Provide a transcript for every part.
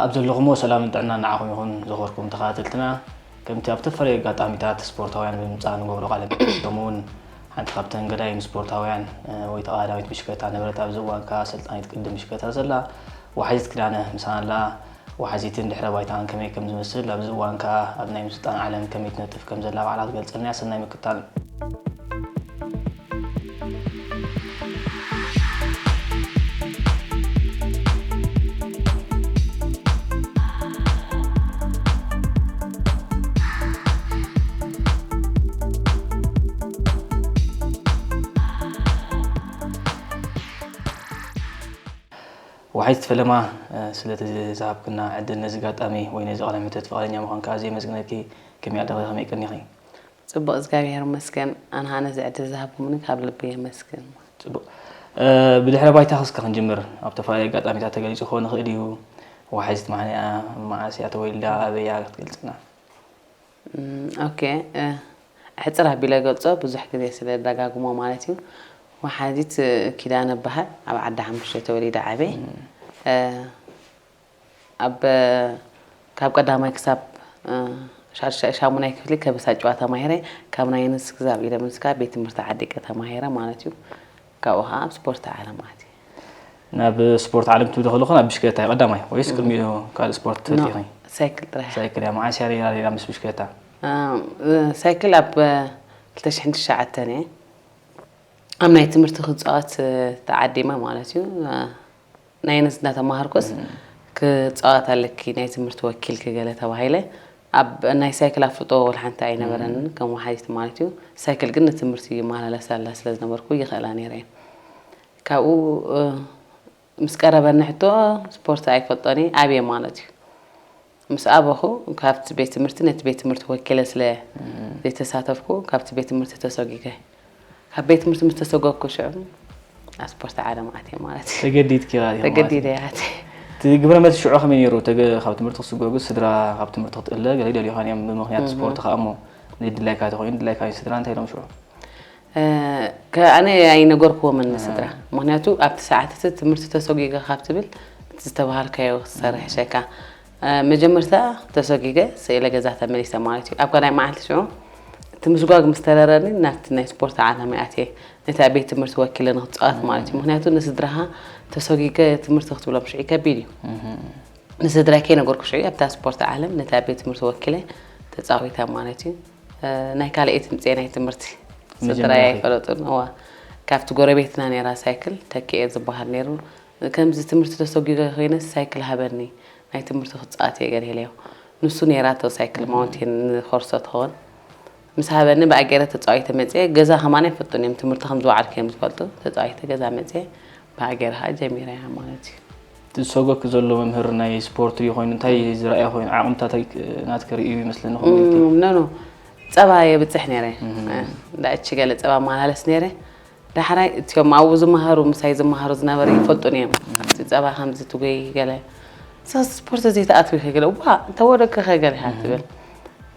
ኣብ ዘለኹሞ ሰላምን ጥዕናን ንዓኹም ይኹን፣ ዝኸበርኩም ተኸታተልትና። ከምቲ ኣብ ዝተፈላለዩ ኣጋጣሚታት ስፖርታውያን ብምምጻእ ንገብሮ ቃለ መሕትት፣ ከምኡ እውን ሓንቲ ካብተን ገዳይም ስፖርታውያን፣ እ፣ ወይ ተቐዳዳሚት ብሽክለታ ነበረት፣ ኣብዚ እዋን ከኣ ኣሰልጣኒት ቅድም ብሽክለታ ዘላ ወሓዚት ኪዳነ ምሳና ኣላ። ወሓዚትን ድሕረ ባይታን ከመይ ከም ዝመስል፣ ኣብዚ እዋን ከኣ ኣብ ናይ ምስልጣን ዓለም ከመይ ትነጥፍ ከም ዘላ ባዕላ ክትገልጸልና እያ። ሰናይ ምክትታል። ወሓይት ፈለማ፣ እ፣ ስለቲ ዝሃብክና ዕድል፣ ነዚ ኣጋጣሚ ወይ ነዚ ቃለ መሕትት ፍቓደኛ ምዃንካ ኣዝየ የመስግነኪ። ከመይ ኣለኺ? ከመይ ቀኒኺ? ጽቡቕ፣ እግዚኣብሔር ይመስገን። ኣነ ኸኣ ነዚ ዕድል ዝሃብኩምኒ ካብ ልቢ የመስግን። ጽቡቕ። እ፣ ብድሕረ ባይታኺ እስከ ክንጅምር። ኣብ ተፈላለየ ኣጋጣሚታት ተገሊጹ ክኸውን ይኽእል እዩ። ወሓይት መዓስ እያ፣ መዓስ እያ ተወሊዳ፣ ኣበይ እያ ክትገልጽልና? እም፣ ኦኬ፣ እ፣ ሕጽር ኣቢለ ገልጾ፣ ብዙሕ ግዜ ስለ ደጋግሞ ማለት እዩ። ወሓዚት፣ እ፣ ኪዳነ እበሃል፣ ኣብ ዓዲ ሓሙሽተ ተወሊደ ዓብየ። እም። እ፣ ኣብ፣ ካብ ቀዳማይ ክሳብ፣ እ፣ ሻድሻይ፣ ሻሙናይ ክፍሊ ከበሳ ጭዋ ተማሂረ፣ ካብ ናይ ንስ ክሳብ ኢለምንስ ከኣ ቤት ትምህርቲ ዓዲቀ ተማሂረ ማለት እዩ። ካብኡ ኸዓ ኣብ ስፖርት ዓለም ኣትየ። ናብ ስፖርት ዓለም ትብሊ ከለኹ ናብ ብሽክለታ እዩ ቀዳማይ ወይስ እም። ቅድሚኡ ካልእ ስፖርት ኖ፣ ፈቲኺ? ሳይክል ጥራሕ። ሳይክል እያ። መዓስ እያ ሌላ፣ ሌላ ምስ ብሽክለታ? እ፣ ሳይክል ኣብ ክልተ ሽሕን ትሽዓተን እየ ኣብ ናይ ትምህርቲ ክጻወት ተዓዲመ ማለት እዩ። ናይ ነስ እናተማሃርኩስ እም። ክጻወት ኣለኪ ናይ ትምህርቲ ወኪልኪ ገለ ተባሂለ። ኣብ ናይ ሳይክል ኣፍልጦ ወላ ሓንቲ ኣይነበረንን እም። ከም ወሓዚት ማለት እዩ። ሳይክል ግን ንትምህርቲ ይመላለስ ኣላ ስለ ዝነበርኩ ይኽእላ ነይረ እየ። ካብኡ፣ እ፣ ምስ ቀረበኒ ሕቶ ስፖርት ኣይፈልጦን እየ፣ ኣብየ ማለት እዩ። ምስ ኣበኹ ካብቲ ቤት ትምህርቲ ነቲ ቤት ትምህርቲ ወኪለ ስለ እም። ዘይተሳተፍኩ ካብቲ ቤት ትምህርቲ ተሰጒገ። ካብ ቤት ትምህርቲ ምስ ተሰጎግኩ ሽዑ ኣብ ስፖርት ዓለም ኣትየ ማለት እዩ። ተገዲድኪ ኢኻ ኢኻ ማለት እዩ። ተገዲደ እየ ኣትየ። እቲ ግብረ መልሲ ሽዑ ከመይ ነይሩ? ተገ-፣ ካብ ትምህርቲ ክስጎጉ ስድራ ካብ ትምህርቲ ክትእለ ገለ ይደልዩኻ እዮም ብምኽንያት እህ። ስፖርት ከኣ እሞ ዘይድላይካ ተኾይኑ ድላይካ እዩ። ስድራ እንታይ ኢሎም ሽዑ? እ፣ ከ-፣ ኣነ ኣይነገርክዎምን ንስድራ። እህ። ምኽንያቱ ኣብቲ ሰዓት እቲ ትምህርቲ ተሰጒገ ካብ ትብል እቲ ዝተባሃልካዮ ክትሰርሕ እህ። ሸካ። እ፣ መጀመርታ ተሰጒገ ስኢለ ገዛ ተመሊሰ ማለት እዩ። ኣብ ካልኣይ መዓልቲ ሽዑ እቲ ምስጓግ ምስ ተረረኒ ናብቲ ናይ ስፖርት ዓለም እየ ኣትየ። ነቲ ኣብ ቤት ትምህርቲ ወኪለ ንክትጻወት ማለት እዩ። እም። ምኽንያቱ ንስድራኻ ተሰጒገ ትምህርቲ ክትብሎም ሽዑ ከቢድ እዩ። እም። ንስድራይ ከይነገርኩ ሽዑ ኣብታ ስፖርት ዓለም ነቲ ኣብ ቤት ትምህርቲ ወኪለ ተጻዊተ ማለት እዩ። እ፣ ናይ ካልኣይቲ ምጽኤ ናይ ትምህርቲ። መጀመርያ ስድራይ ከ? ኣይፈለጡን። እዋ፣ ካብቲ ጎረቤትና ነይራ ሳይክል ተኪኤ ዝበሃል ነይሩ። ከምዚ ትምህርቲ ተሰጒገ ኮይነ ሳይክል ሃበኒ፣ ናይ ትምህርቲ ክጻወት እየ ገለ ኢለዮ። ንሱ ነይራቶ ሳይክል እም። ማውንቴን ንኮርሶ ትኸውን። ምስ ሃበኒ ብኣ ገይረ ተጻዊተ መጽየ። ገዛ ከማን ኣይፈልጡን እዮም፣ ትምህርቲ ከም ዝወዓልኩ እዮም ዝፈልጡ። ተጻዊተ ገዛ መጽየ፣ ብኣ ገይረ ከኣ ጀሚረያ ማለት እዩ። እቲ ዝሰጎግኪ ዘሎ መምህር ናይ ስፖርት ድዩ ኮይኑ፣ እንታይ ዝረኣየ ኮይኑ፣ ዓቕምታት ኣይ-፣ ናትኪ ርእዩ ይመስለኒ ከምኡ ኢልኪ? እም፣ ኖ፣ ኖ። ጸባ የብጽሕ ነይረ። እም። እ፣ እንዳ እቺ ገለ ጸባ ማላለስ ነይረ። ዳሕራይ እቲኦም ኣብኡ ዝመሃሩ፣ ምሳይ ዝመሃሩ ዝነበሩ ይፈልጡኒ እዮም። እም። ኣብቲ ጸባ ከምዚ ትጎይ ገለ። "ንስኺ ስፖርት ዘይትኣትዊ ኢኺ" ገለ። "እዋ፣ እንተ ወደቅኪ ከ" ገለ ኢኻ እም። ትብል።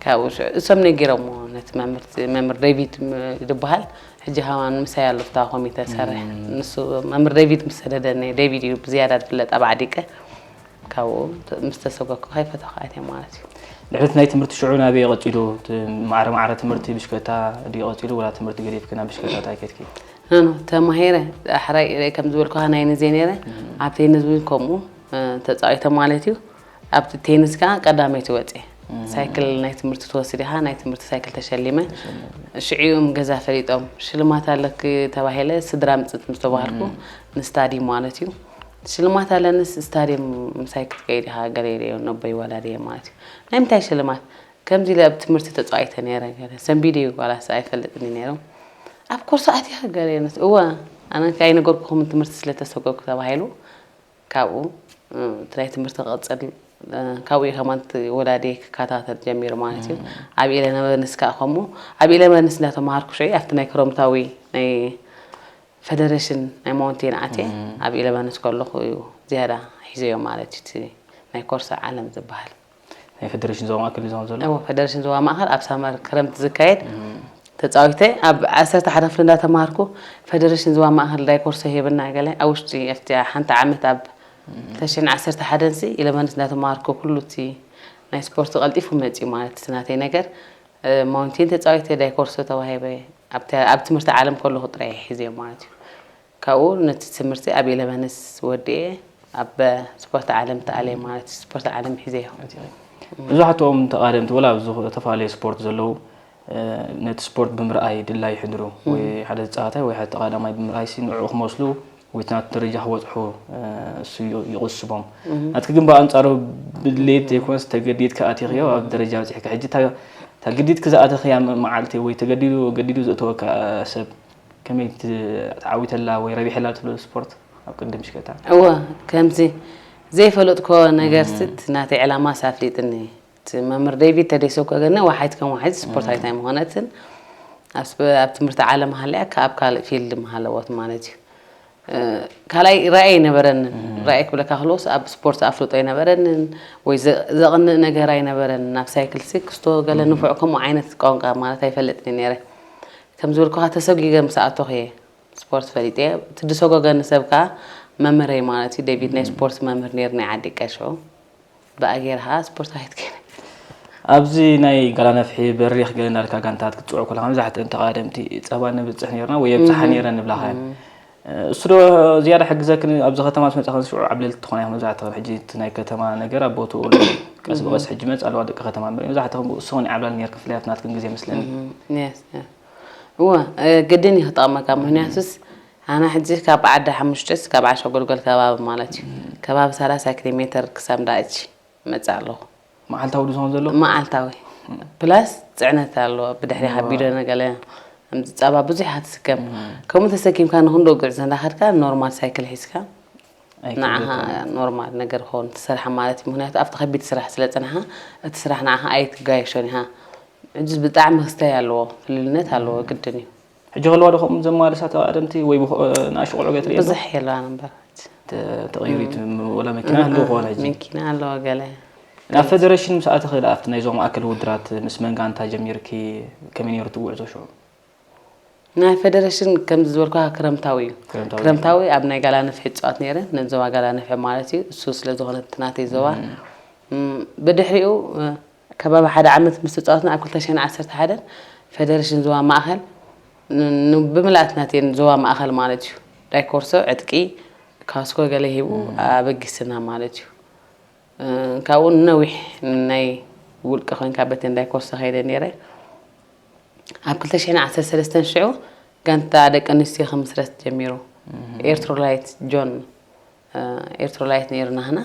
ካብኡ ሽዑ እሶም ነጊሮምዎ ነቲ መምህር፣ መምህር ዴቪድ ም-፣ ዝበሃል፣ ሕጂ ከማን ምሳይ ኣሎ ኣብታ ኮሚተ ዝሰርሕ። እም። ንሱ መምህር ዴቪድ ምስ ሰደደኒ፣ ዴቪድ እዩ ብዝያዳ ዝፍለጥ ኣብ ዓዲቀ። ካብኡ ተ-፣ ምስ ተሰጎግኩ ከይፈተኹ ኣትየ ማለት እዩ። ድሕሪ እቲ ናይ ትምህርቲ ሽዑ ናበይ ቀጺሉ? እቲ ማዕረ ማዕረ ትምህርቲ ብሽክለታ ድዩ ቀጺሉ ወላ ትምህርቲ ገዲፍኪ ናብ ብሽክለታ እንታይ ከድኪ? ኖ፣ ኖ፣ ተማሂረ። ዳሕራይ ከም ዝበልኩኻ ናይ ንዜ ነይረ። እም። ኣብ ቴኒስ እውን ከምኡ፣ እ፣ ተጻዊተ ማለት እዩ። ኣብቲ ቴኒስ ከኣ ቀዳመይቲ ወጽየ። እም። ሳይክል ናይ ትምህርቲ ትወስድ ኢኻ፣ ናይ ትምህርቲ ሳይክል ተሸሊመ። ተሸሊመ። ሽዑ እዮም ገዛ ፈሊጦም። ሽልማት ኣለኪ ተባሂለ፣ ስድራ ምጽት ምስ ተባሃልኩ፣ እም። ንስታድዩም ማለት እዩ። ሽልማት ኣለንስ ስታድዩም ምሳይ ክትከይድ ኢኻ፣ ገለ ኢለዮ፣ ነቦይ ወላዲየ ማለት እዩ። ናይ ምንታይ ሽልማት? ከምዚ ኢለ ኣብ ትምህርቲ ተጻዊተ ነይረ፣ ገለ ሰንቢደዩ ዋላስ ኣይፈልጥን እዩ ነይሩ። ኣብ ኮርስ ኣቲኺ ገለ ኢለንስ፣ እወ፣ ኣነ ከ ኣይነገርኩኹምን ትምህርቲ ስለ ተሰጎግኩ ተባሂሉ፣ ካብኡ፣ እ፣ እቲ ናይ ትምህርቲ ክቕጽል፣ እ፣ ካብኡ እዩ ከማን እቲ ወላዲየ ክከታተል ጀሚሩ ማለት እዩ። እም። ኣብ ኢለመንስ ከኣ ከምኡ፣ ኣብ ኢለመንስ እንዳተማሃርኩ ሽዑ ኣብቲ ናይ ክረምታዊ ናይ ፈደረሽን ናይ ማውንቴን ኣትየ፣ እም። ኣብ ኢለመንስ ከለኹ እዩ ዝያዳ ሒዘዮ ማለት እዩ፣ እቲ ናይ ኮርስ ዓለም ዝበሃል። ናይ ፈደረሽን ዞባ ማእከል እዩ ዝኸውን ዘሎ? እወ፣ ፈደረሽን ዞባ ማእከል ኣብ ሳመር ክረምቲ ዝካየድ እም። ተጻዊተ፣ ኣብ ዓሰርተ ሓደ ክፍሊ እንዳተማሃርኩ፣ ፈደረሽን ዞባ ማእከል ዳይ ኮርሶ ሂብና ገለ፣ ኣብ ውሽጢ ኣብቲ ሓንቲ ዓመት ኣብ ክልተ ሽሕን ዓሰርተ ሓደን ሲ ኢለቨንስ እንዳተማሃርኩ ኩሉ እቲ ናይ ስፖርት ቀልጢፉ መጺኡ ማለት እቲ ናተይ ነገር። እ፣ ማውንቴን ተጻዊተ፣ ዳይኮርሶ ተዋሂበ፣ ኣብቲ፣ ኣብ ትምህርቲ ዓለም ከለኹ ጥራይ ሒዘ ማለት እዩ። ካብኡ ነቲ ትምህርቲ ኣብ ኢለቨንስ ወዲኤ ኣብ ስፖርት ዓለም ተኣልየ ማለት እዩ። ስፖርት ዓለም ሒዘ ይኸውን። መብዛሕትኦም ተቓደምቲ ወላ ኣብ ዝተፈላለዩ ስፖርት ዘለዉ፣ እ፣ ነቲ ስፖርት ብምርኣይ ድላይ ይሕድሩ። ወይ ሓደ ተጻዋታይ ወይ ሓደ ተቓዳማይ ብምርኣይ ሲ ንዕኡ ክመስሉ ወይ እቲ ናቱ ደረጃ ክበጽሑ፣ እ፣ እሱ ዩ-፣ ይቕስቦም። ናትኪ ግን ብኣንጻሩ ብድሌት ዘይኮነስ ተገዲድኪ ኣቲኽዮ ኣብ ደረጃ በጺሕኪ። ሕጂ እታ፣ እታ ገዲድኪ ዝኣተኽያ መ-፣ መዓልቲ ወይ ተገዲዱ፣ ገዲዱ ዘእተወካ ሰብ ከመይ ት-፣ ተዓዊተላ ወይ ረቢሐላ ትብሎ ስፖርት ኣብ ቅድም ሽከታ? እወ፣ ከምዚ ዘይፈለጥኮ ነገር ስት ናተይ ዕላማ ሳፍሊጥኒ። እቲ መምህር ዴቪድ ተደይሰው ከገነ ዋሓይት ከም ዋሓይት ስፖርታዊት ኣይምኾነትን። ኣብ ስበ-፣ ኣብ ትምህርቲ ዓለም ሃልያ ካብ ካልእ ፊልድ ምሃለዎት ማለት እዩ። እ፣ ካልኣይ ራእይ ኣይነበረንን። ራእይ ክብለካ ከለዎስ ኣብ ስፖርት ኣፍልጦ ኣይነበረንን ወይ ዘ-፣ ዘቕንእ ነገር ኣይነበረንን። ኣብ ሳይክል ሲ ክስቶ ገለ ንፉዕ ከምኡ ዓይነት ቋንቋ ማለት ኣይፈልጥን ነይረ። ከም ዝበልኩኻ ተሰጒገ ምስ ኣተኹ እየ ስፖርት ፈሊጠ። እቲ ድሰጎገኒ ሰብ ከኣ መምህረይ ማለት እዩ። ዴቪድ ናይ ስፖርት መምህር ነይሩ ናይ ዓዲ ቀሽዑ። ብኣ ጌርካ ስፖርታዊት ከይነ። ኣብዚ ናይ ጋላ ነፍሒ በሪኽ ገለ እንዳልካ ጋንታት ክትጽውዕ ከለኻ መብዛሕትአን ተቓደምቲ ጸባ ነብጽሕ ነርና ወይ የብጽሓ ነይረን ንብላኻ እየን። እሱ ዶ ዝያዳ ሕግዘክን ኣብዚ ከተማ ምስ መጻኽን ሽዑ ዓብለልቲ ትኾና ኢኹም መብዛሕትኽን። ሕጂ እቲ ናይ ከተማ ነገር ኣብ ቦትኡ ኣሎ። ቀስ ብቐስ ሕጂ መጽእ ኣለዋ ደቂ ከተማ እምበር መብዛሕትኽን ብኡ ስኹን ይዓብላል ነርክን ፍልያት ናትክን ግዜ መስለኒ። እወ፣ እ፣ ግድን እዩ ክጠቕመካ። ምኽንያቱስ ኣነ ሕጂ ካብ ዓዲ ሓሙሽተስ ካብ ዓሻ ጎልጎል ከባቢ ማለት እዩ። ከባቢ ሰላሳ ኪሎ ሜትር ክሳብ ዳእች መጽእ ኣለኹ። መዓልታዊ ድዩ ዝኾን ዘሎ? መዓልታዊ። ፕላስ ጽዕነት ኣለዎ። ብድሕሪኻ ቢዶ ነገለ ከምዚ ጸባ ብዙሕ ኢኻ ትስከም። ከምኡ ተሰኪምካ ንኽንዶ ጉዕዞ እንዳኸድካ ኖርማል ሳይክል ሒዝካ ንዓኻ ኣይከብደካን። ኖርማል ነገር ክኸውን ትሰርሓ ማለት እዩ። ምኽንያቱ ኣብቲ ከቢድ ስራሕ ስለ ጽንሓ እቲ ስራሕ ንዓኻ ኣይትጋየሾን ኢኻ። ሕጂ ብጣዕሚ ክስተይ ኣለዎ፣ ፍልልነት ኣለዎ፣ ግድን እዩ። ሕጂ ከለዋ ዶ ከምኡ ዘመላለሳ ተቐዳደምቲ ወይ ብኸ-፣ ንኣሽቱ ቆልዑ ገለ ትርኢ ኣሎ? ብዙሕ የለዋን እምበር። ተ-፣ ተቐይሩ እዩ እቲ ም-፣ ወላ መኪና ህልው ክኾን ሕጂ? መኪና ኣለዋ ገለ። ናብ ፌደሬሽን ምስ ኣተኺ ዶ ኣብቲ ናይዞም ማእከል ውድድራት ምስ መን ጋንታ ጀሚርኪ? ከመይ ነይሩ እቲ ጉዕዞ ሽዑ? ናይ ፌደሬሽን ከምዚ ዝበልኩኻ ክረምታዊ እዩ። ክረምታዊ። ክረምታዊ ኣብ ናይ ጋላ ነፍሒ እጽዋት ነይረ፣ ነዞባ ጋላ ነፍሒ ማለት እዩ። እሱ ስለ ዝኾነ እቲ ናተይ ዞባ። እም፣ ብድሕሪኡ፣ እ፣ ከባቢ ሓደ ዓመት ምስ ተጻወትና ኣብ ክልተ ሽሕን ዓሰርተ ሓደን ፌደሬሽን ዞባ ማእከል ን-፣ ን-፣ ብምልኣት ናተን ዞባ ማእከል ማለት እዩ። ዳይኮርሶ፣ ዕጥቂ፣ ካስኮ ገለ ሂቡ ኣበጊስና ማለት እዩ። እ፣ ካብኡ ንነዊሕ ናይ ውልቂ ኮይንካ በተን ዳይኮርሶ ከይደ ነይረ። ኣብ ክልተ ሽሕን ዓሰርተ ሰለስተን ሽዑ ጋንታ ደቂ ኣንስትዮ ክምስረት ጀሚሩ። ኤርትሮላይት ጆን፣ እ፣ ኤርትሮላይት ነይሩ ናህና፣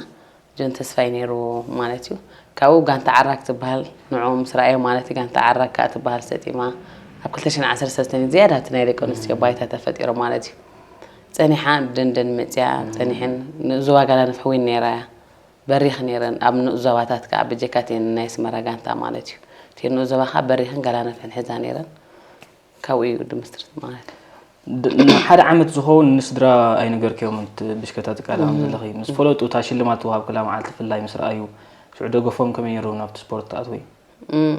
ጆን ተስፋይ ነይሩ ማለት እዩ። ካብኡ ጋንታ ዓራግ ትበሃል፣ ንዕኡ ምስ ረኣዮ ማለት እዩ፣ ጋንታ ዓራግ ከኣ ትበሃል ሰጢማ። ኣብ ክልተ ሽሕን ዓሰርተ ሰለስተን ዝያዳ እቲ ናይ ደቂ ኣንስትዮ ባይታ ተፈጢሩ ማለት እዩ። ጸኒሓ ደንደን መጽያ፣ ጸኒሐን ንእዙ ዋጋላ ንፍሕዊን ነይራ እያ። በሪኽ ነይረን፣ ኣብ ንኡስ ዞባታት ከኣ በጀካትየን ናይ ኣስመራ ጋንታ ማለት እዩ። እቲ ንኡስ ዞባ ከኣ በሪኽን ጋላ ነፍሕን ሒዛ ነይረን። ካብኡ እዩ ድምስርት ማለት። ድ-፣ ንሓደ ዓመት ዝኸውን ንስድራ ኣይነገርክዮምን፣ እቲ ብሽከታ ትቃለዓም ዘለኺ። ምስ ፈለጡ እታ ሽልማት ትወሃብ ከላ መዓልቲ ፍላይ ምስ ረኣዩ፣ ሽዑ ደገፎም ከመይ ነይሩ ናብቲ ስፖርት ትኣትዊ? እም፣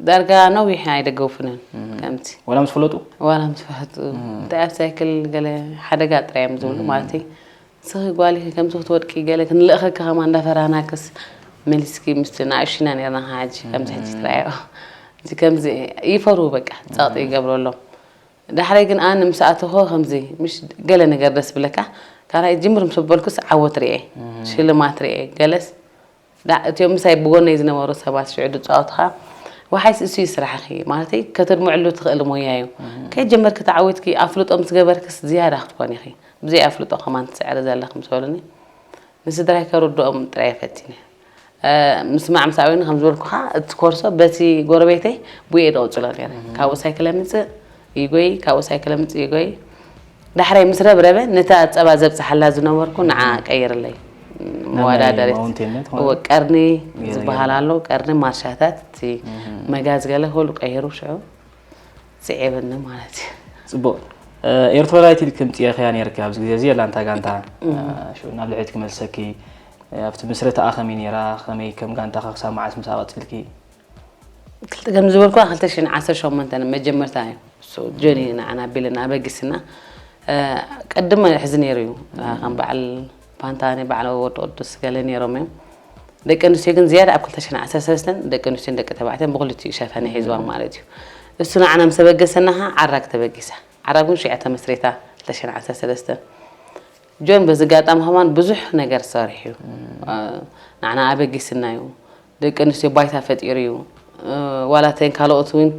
ዳርጋ ነዊሕ ኣይደገፉንን፣ ከምቲ። ዋላ ምስ ፈለጡ? ዋላ ምስ ፈለጡ። እንታይ ኣብ ሳይክል ገለ ሓደጋ ጥራይ እዮም ዝብሉ፣ ማለተይ፣ ንስኺ ጓል ኢኺ፣ ከምዚ ክትወድቂ ገለ ክንልእኸኪ ከማን እንዳፈራህናክስ፣ መሊስኪ ምስቲ ንኣሽቱ ኢና ነይርና፣ ካብ ሕጂ ከምዚ ሕጂ ትረኣዮ። እዚ ከምዚ ይፈርሁ በቃ፣ ጸቕጢ ይገብረሎም። ዳሕራይ ግን ኣነ ምስ ኣተኹ ከምዚ፣ ምሽ ገለ ነገር ደስ ብለካ፣ ካልኣይ ጅምር ምስ ኣበልኩስ ዓወት ርኤ፣ ሽልማት ርኤ፣ ገለስ ዳ-፣ እቲኦም ምሳይ ብጎነይ ዝነበሩ ሰባት ሽዑ ዝጻወቱኻ፣ "ወሓይስ እሱ እዩ ስራሕኺ፣ ማለተይ ከተድምዕሉ ትኽእል ሞያ እዩ። ከይጀመርኪ ተዓዊትኪ፣ ኣፍልጦ ምስ ገበርክስ ዝያዳ ክትኮኒ ኢኺ። ብዘይ ኣፍልጦ ከማን ትስዕሪ ዘለኺ" ምስ በሉኒ፣ ንስድራይ ከርድኦም ጥራይ እየ ፈቲነ። እ፣ ምስማዕ ምስ ኣበኒ ከም ዝበልኩኻ፣ እቲ ኮርሶ በቲ ጎረቤተይ ብኡ እየ ዝቕጽሎ ነይረ። ካብኡ ሳይክል ኣምጽእ፣ ይጎይ፣ ካብኡ ሳይክል ኣምጽእ፣ ይጎይ። ዳሕራይ ምስ ረብረበ፣ ነታ ጸባ ዘብጽሓላ ዝነበርኩ ንዓ ቀይርለይ። ናብ ናይ መወዳደሪት። ማውንቴንነት ማለት እወ፣ ቀርኒ ገለ ዝበሃል ገለ። ኣሎ፣ ቀርኒ ማርሻታት፣ እቲ መጋዝ ገለ ኩሉ ቀይሩ ሽዑ ስዒብኒ ማለት እዩ። ጽቡቕ። እ፣ ኤርትራዊት ኢልኪ ምጽኤኽያ ነይርኪ ኣብዚ ግዜ እዚ የላን እታ ጋንታ። እ፣ ሽዑ ናብ ልዕሊት ክመልሰኪ፣ እ፣ ኣብቲ ምስረታኣ ከመይ ነይራ? ከመይ ከም ጋንታኻ ክሳብ መዓስ ምስኣ ቀጺልኪ? ክልተ፣ ከም ዝበልኩዋ ክልተ ሽሕን ዓሰርተ ሸሞንተን መጀመርታ እዩ። እሱ ጆኒ ንዓና ኣቢልና ኣበጊስና። እ፣ ቅድም ሕዚ ነይሩ እዩ። እ፣ ከም በዓል ፓንታ ናይ ባዕለ ወዲ ቅዱስ ገለ ነይሮም እዮም። ደቂ ኣንስትዮ ግን ዝያዳ ኣብ ክልተ ሽሕን ዓሰርተ ሰለስተን ደቂ ኣንስትዮን ደቂ ተባዕትዮን ብክልቲኡ ሸፈነ ሒዝዋ ማለት እዩ። እሱ ንዓና ምስ ተበገሰና ኸዓ ዓራግ ተበጊሳ። ዓራግ እውን ሽዑ ተመስሪታ ክልተ ሽሕን ዓሰርተ ሰለስተን። ጆን በዚ ኣጋጣሚ ከማን ብዙሕ ነገር ሰሪሑ እዩ። ንዓና ኣበጊስና እዩ። ደቂ ኣንስትዮ ባይታ ፈጢሩ እዩ። ዋላ ተን ካልኦት እውን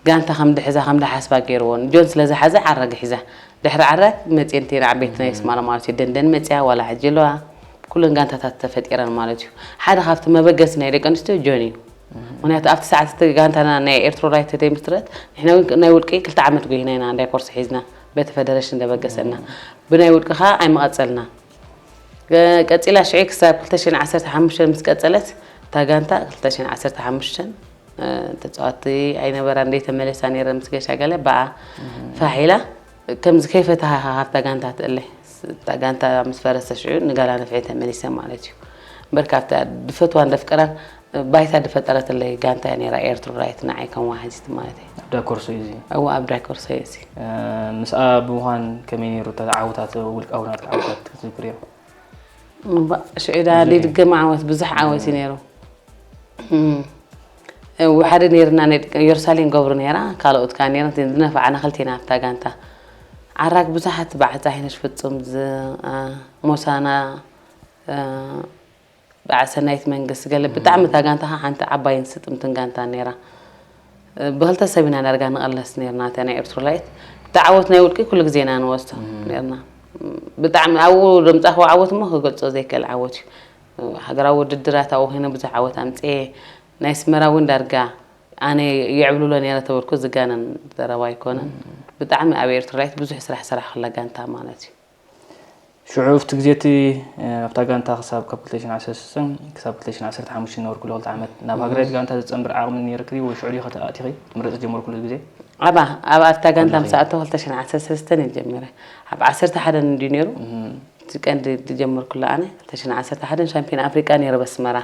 ጋንታ ከም ድሕዛ ከም ድሓስባ ገይርዎን ጆን ስለ ዝሓዘ ዓራግ ሒዛ። ድሕሪ ዓራግ መፅየን ተን ዓበይቲ ናይ ስማራ ማለት እዩ። ደንደን መፅያ ዋላ ሕጂ ኣለዋ። ኩለን ጋንታታት ተፈጢረን ማለት እዩ። ሓደ ካብቲ መበገሲ ናይ ደቂ ኣንስትዮ ጆን እዩ። ምክንያቱ ኣብቲ ሰዓት እቲ ጋንታና ናይ ኤርትሮላይት ተደይ ምስትረት ንሕና እውን ናይ ውልቂ ክልተ ዓመት ጎይና ኢና እንዳይ ኮርስ ሒዝና በቲ ፈደረሽን እንደበገሰና ብናይ ውልቂ ከዓ ኣይመቐፀልና። ቀፂላ ሽዑ ክሳብ ክልተ ሽሕን ዓሰርተ ሓሙሽተን ምስ ቀፀለት እታ ጋንታ ክልተ ሽሕን ዓሰርተ ሓሙሽተን ተፃዋቲ ኣይነበራ እንደይ ተመለሳ ነይረ ምስ ገሻ ገለ ብኣ ፋሒላ ከምዚ ከይፈታሃ ካብታ ጋንታ ትእለ እታ ጋንታ ምስ ፈረሰ ሽዑ ንጋላ ነፍዒ ተመሊሰ ማለት እዩ። እምበር ካብታ ድፈትዋን ደፍቀራን ባይታ ድፈጠረትለይ ጋንታ እያ ነይራ ኤርትራዊት ንዓይ ከም ዋሕዚት ማለት እዩ። ኣብ ዳኮርሶ እዩ እዚ። እዎ ኣብ ዳኮርሶ እዩ እዚ። ምስኣ ብምዃን ከመይ ነይሩ እታ ዓወታት ውልቃዊ ናትካ ዓወታት ክትዝክርዮ? ሽዑ ዳ ድድገም ዓወት ብዙሕ ዓወት እዩ ነይሩ። ሓደ ነይርና ኢየሩሳሌም ገብሩ ነይራ ካልኦት ከዓ ነይረ ዝነፋዓና ክልቴና ኣብታ ጋንታ ዓራግ ብዙሓት በዓል ፃሒነሽ ፍፁም ሞሳና በዓል ሰናይት መንግስቲ ገለ ብጣዕሚ እታ ጋንታ ከዓ ሓንቲ ዓባይን ስጥምትን ጋንታ ነይራ። ብክልተ ሰብ ኢና ዳርጋ ንቐለስ ነርና እታ ናይ ኤርትሮላይት። እቲ ዓወት ናይ ውልቂ ኩሉ ግዜ ኢና ንወስዶ ነርና። ብጣዕሚ ኣብኡ ዘምፃእክዎ ዓወት እሞ ክገልፆ ዘይክእል ዓወት እዩ። ሃገራዊ ውድድራት ኣብኡ ኮይነ ብዙሕ ዓወት ኣምፅኤ። ናይ ኣስመራ እውን ዳርጋ ኣነ የዕብልሎ ነይረ ተበልኩ ዝጋነን ዘረባ ኣይኮነን። ብጣዕሚ ኣብ ኤርትሮላይት ብዙሕ ስራሕ ዝሰራሕክላ ጋንታ ማለት እዩ። ሽዑ ኣብቲ ግዜ እቲ ኣብታ ጋንታ ክሳብ ካብ ክልተ ሽሕን ዓሰርተ ሰለስተን ክሳብ ክልተ ሽሕን ዓሰርተ ሓሙሽተን ዝነበርኩሉ ክልተ ዓመት ናብ ሃገራዊት ጋንታ ዘጸንብር ዓቕሚ ነይርኪ ድዩ ወይ ሽዑ ድዩ ኣቲኺ ክትምረጺ ዝጀመርኩሉ ግዜ? ኣባ ኣብ ኣብታ ጋንታ ምስ ኣተኹ ክልተ ሽሕን ዓሰርተ ሰለስተን እየ ጀሚረ። ኣብ ዓሰርተ ሓደን እንድዩ ነይሩ እቲ ቀንዲ ዝጀመርኩሉ ኣነ ክልተ ሽሕን ዓሰርተ ሓደን ሻምፒዮን ኣፍሪቃ ነይረ በስመራ።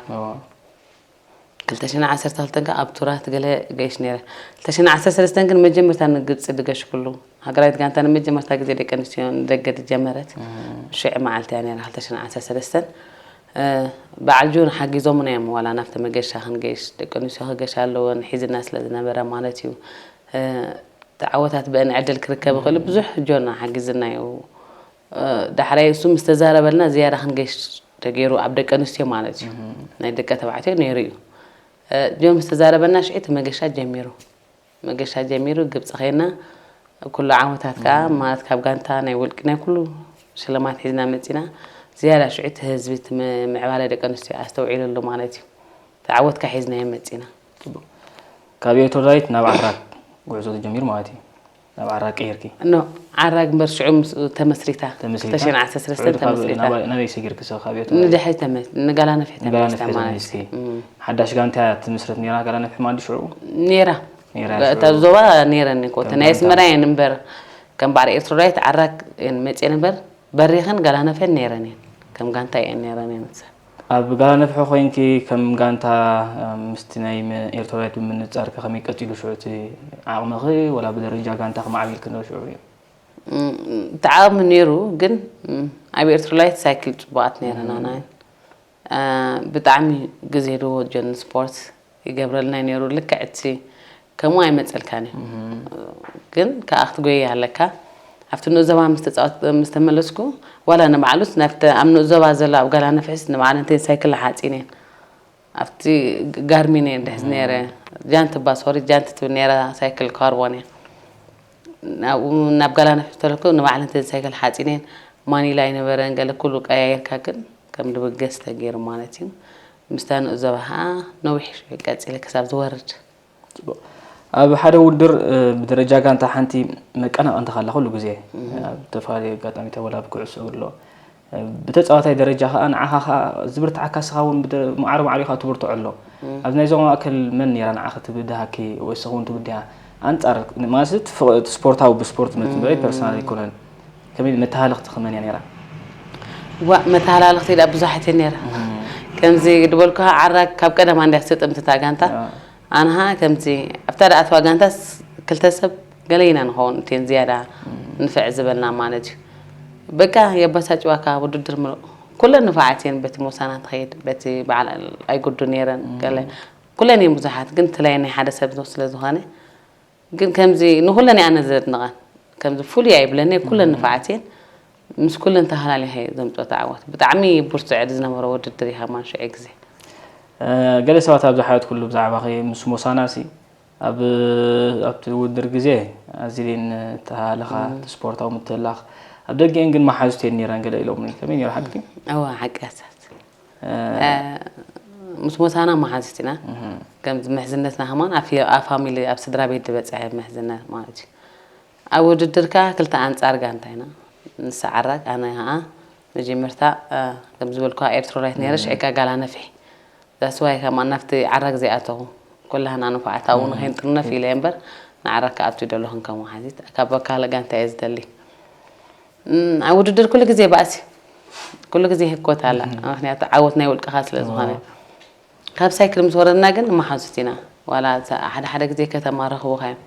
ክልተ ሽሕን ዓሰርተ ክልተን ከኣ ኣብ ቱራት ገለ ገይሽ ነይረ። ክልተ ሽሕን ዓሰርተ ሰለስተን ግን መጀመርታ ንግብጺ ድገሽኩሉ ሃገራዊት ጋንታ ንመጀመርታ ግዜ ደቂ ኣንስትዮ ንደገ ድጀመረት ሽዕ መዓልቲ እያ ነይራ ክልተ ሽሕን ዓሰርተ ሰለስተን። በዓል ጆን ሓጊዞምና እዮም ዋላ ናብቲ መገሻ ክንገይሽ ደቂ ኣንስትዮ ክገሻ ኣለወን ሒዝና ስለ ዝነበረ ማለት እዩ። ተዓወታት ብአን ዕድል ክርከብ ይኽእል ብዙሕ ጆን ሓጊዝና እዩ። ዳሕራይ እሱ ምስ ተዛረበልና ዝያዳ ክንገሽ ተገይሩ ኣብ ደቂ ኣንስትዮ ማለት እዩ። ናይ ደቂ ተባዕትዮ ነይሩ እዩ። ጆን ምስ ተዛረበና ሽዑ እቲ መገሻ ጀሚሩ። መገሻ ጀሚሩ ግብፂ ከይና ኩሉ ዓወታት ከዓ ማለት ካብ ጋንታ ናይ ውልቂ ናይ ኩሉ ሽልማት ሒዝና መፂና ዝያዳ ሽዑ እቲ ህዝቢ እቲ ምዕባለ ደቂ ኣንስትዮ ኣስተውዒሉሉ ማለት እዩ። ተዓወትካ ሒዝናዮ መፂና። ካብ ኤርትራዊት ናብ ዓራግ ጉዕዞ ተጀሚሩ ማለት እዩ። ናብ ዓራግ ቀይርኪ? ኖ ዓራግ እምበር ሽዑ ምስኡ ተመስሪታ ተመስሪታ? ክልተ ሽሕን ዓሰርተ ሰለስተን ሽዑ ካብ ተመስሪታ ናበይ- ናበይ ሰጊርኪ ሰብ ካብ ኤርትራ? ንድሕሪት ተመ- ንጋላ ነፍሒ ንጋላ ተመሲታ ነፍሒ ማለት እዩ። ተመሲቲ። ሓዳሽ ጋንታ እያ ትምስረት ነይራ ጋላ ነፍሒ ማለት ሽዑ? ነይራ ነይራ እታ ሽዑ? ዞባ ነይረኒ እኮ እተን ናይ ኣስመራ እየን እምበር ከም በዓል ኤርትራዊት ዓራግ እየን መፅየን እምበር በሪኽን ጋላ ነፍሕን ነይረን እየን ከም ጋንታ እየን ነይረን እየን እሰ ኣብ ጋላ ነፍሒ ኮይንኪ ከም ጋንታ ምስቲ ናይ ኤርትራዊት ብምንጻር ከ ከመይ ቀጺሉ ሽዑ እቲ ዓቕምኺ ወላ ብደረጃ ጋንታ ከማዕቢልኪ ዶ ሽዑ እዩ? እቲ ዓቕሚ ነይሩ ግን ኣብ ኤርትራዊት ሳይክል ጽቡቓት ነይረና ናይ ብጣዕሚ ግዜ ድዎ ጀን ስፖርት ይገብረልና ነይሩ ልክዕ እቲ ከምኡ ኣይመፀልካን እዩ ግን ከዓ ክትጎይ ኣለካ ኣብቲ ንኡዘባ ምስ ተመለስኩ ዋላ ንባዕሉስ ናብቲ ኣብ ንኡዘባ ዘሎ ኣብ ጋላ ነፍሕስ ንባዕሉ እንተ ሳይክል ሓፂን እየን ኣብቲ ጋርሚን እየን ድሕዝ ነይረ ጃንት ባሶሪ ጃንት ትብል ነይራ ሳይክል ካርቦን እያ ናብኡ ናብ ጋላ ነፍሕስ ተለኩ ንባዕሉ እንተ ሳይክል ሓፂን እየን ማኒላ ኣይነበረን ገለ ኩሉ ቀያየርካ ግን ከም ድብገስ ተገይሩ ማለት እዩ ምስታ ንኡዘባ ከዓ ነዊሕ ሽዑ ቀፂለ ክሳብ ዝወርድ ኣብ ሓደ ውድድር ብደረጃ ጋንታ ሓንቲ መቀናቐንታ ካላ ኩሉ ግዜ ኣብ ዝተፈላለዩ ኣጋጣሚታት ወላ ኣብ ኩዕሶ እግሪ ኣሎ ብተፃዋታይ ደረጃ ከዓ ንዓኻ ከዓ ዝብርትዓካ ስኻ እውን ማዕረ ማዕሪኻ ትብርትዖ ኣሎ ኣብዚ ናይዞም ማእከል መን ነይራ ንዓኺ ትብድሃኪ ወይ ስኺ እውን ትብድሃ ኣንፃር ማለት ስፖርታዊ ብስፖርት መትንበሪ ፐርሰናል ኣይኮነን ከመይ መተሃለኽቲ ከመን እያ ነይራ? ዋ መተሃላለኽቲ ዳ ብዙሓት እየ ነይራ ከምዚ ድበልኩ ዓራግ ካብ ቀደማ እንዲያ ስጥምቲ እታ ጋንታ ኣንሃ ከምዚ ኣብታ ዳ ኣትዋ ጋንታስ ክልተ ሰብ ገለ ኢና ንኸውን እቲን ዝያዳ ንፍዕ ዝበልና ማለት እዩ በቃ የባሳጭዋካ ውድድር ምሉእ ኩለን ንፋዓት እየን፣ በቲ ሞሳና ትኸይድ፣ በቲ በዓል ኣይጉዱ ነይረን፣ ገለ ኩለን እየን ብዙሓት፣ ግን ትለይ ናይ ሓደ ሰብ ስለ ዝኾነ፣ ግን ከምዚ ንኹለን እየ ኣነ ዘድንቐን። ከምዚ ፍሉይ ኣይብለኒ፣ ኩለን ንፋዓት እየን። ምስ ኩለን ተሃላሊኸ እየ ዘምፅኦ ተዓወት። ብጣዕሚ ብርቱዕ ዝነበረ ውድድር እዩ ከማን ሽዑ ግዜ። እ፣ ገለ ሰባት ኣብ ዝሓየትኩሉ ብዛዕባኺ ምስ ሞሳና ሲ ኣብ ኣብቲ ውድድር ግዜ ኣዚዘን ተሃለኻ፣ እቲ ስፖርታዊ ምትህልላኽ ኣብ ደገኤን ግን መሓዙት እየን ነይረን ገለ ኢሎምኒ። ከመይ ነይሩ ሓቂ ድዩ? እወ ሓቂ እያ ሳት። እ፣ ምስ ሞሳና መሓዙት ኢና። ከምዚ ምሕዝነትና ከማን ኣብ ፊ-፣ ኣብ ፋሚሊ ኣብ ስድራ ቤት ዝበፅሐ ምሕዝነት ማለት እዩ። ኣብ ውድድር ከኣ ክልተ ኣንጻር ጋንታ ኢና ንስዓረግ። ኣነ ከኣ መጀመርታ፣ እ፣ ከም ዝበልኩኻ ኤርትራዊት ነይረ፣ ሽዕካ ጋላ ነፍሒ። That's why ከማን ናብቲ ዓራግ ዘይኣተኹ። ኩላህና ንፉዓት ኣብኡ ንኸይንጥርነፍ ኢለ እየ እምበር ንዓራግ ክኣቱ ይደለኹን ከም ወሓዚት። ካብ ካልእ ጋንታ እየ ዝደሊ። እም፣ ኣብ ውድድር ኩሉ ግዜ ባእሲ፣ ኩሉ ግዜ ህኮት ኣላ። ምኽንያቱ ዓወት ናይ ውልቅኻ ስለ ዝኾነ። ካብ ሳይክል ምስ ወረድና ግን ንመሓዙት ኢና። ዋላ እዛ ሓደ ሓደ ግዜ ከተማ ረኽቡኻ እዮም።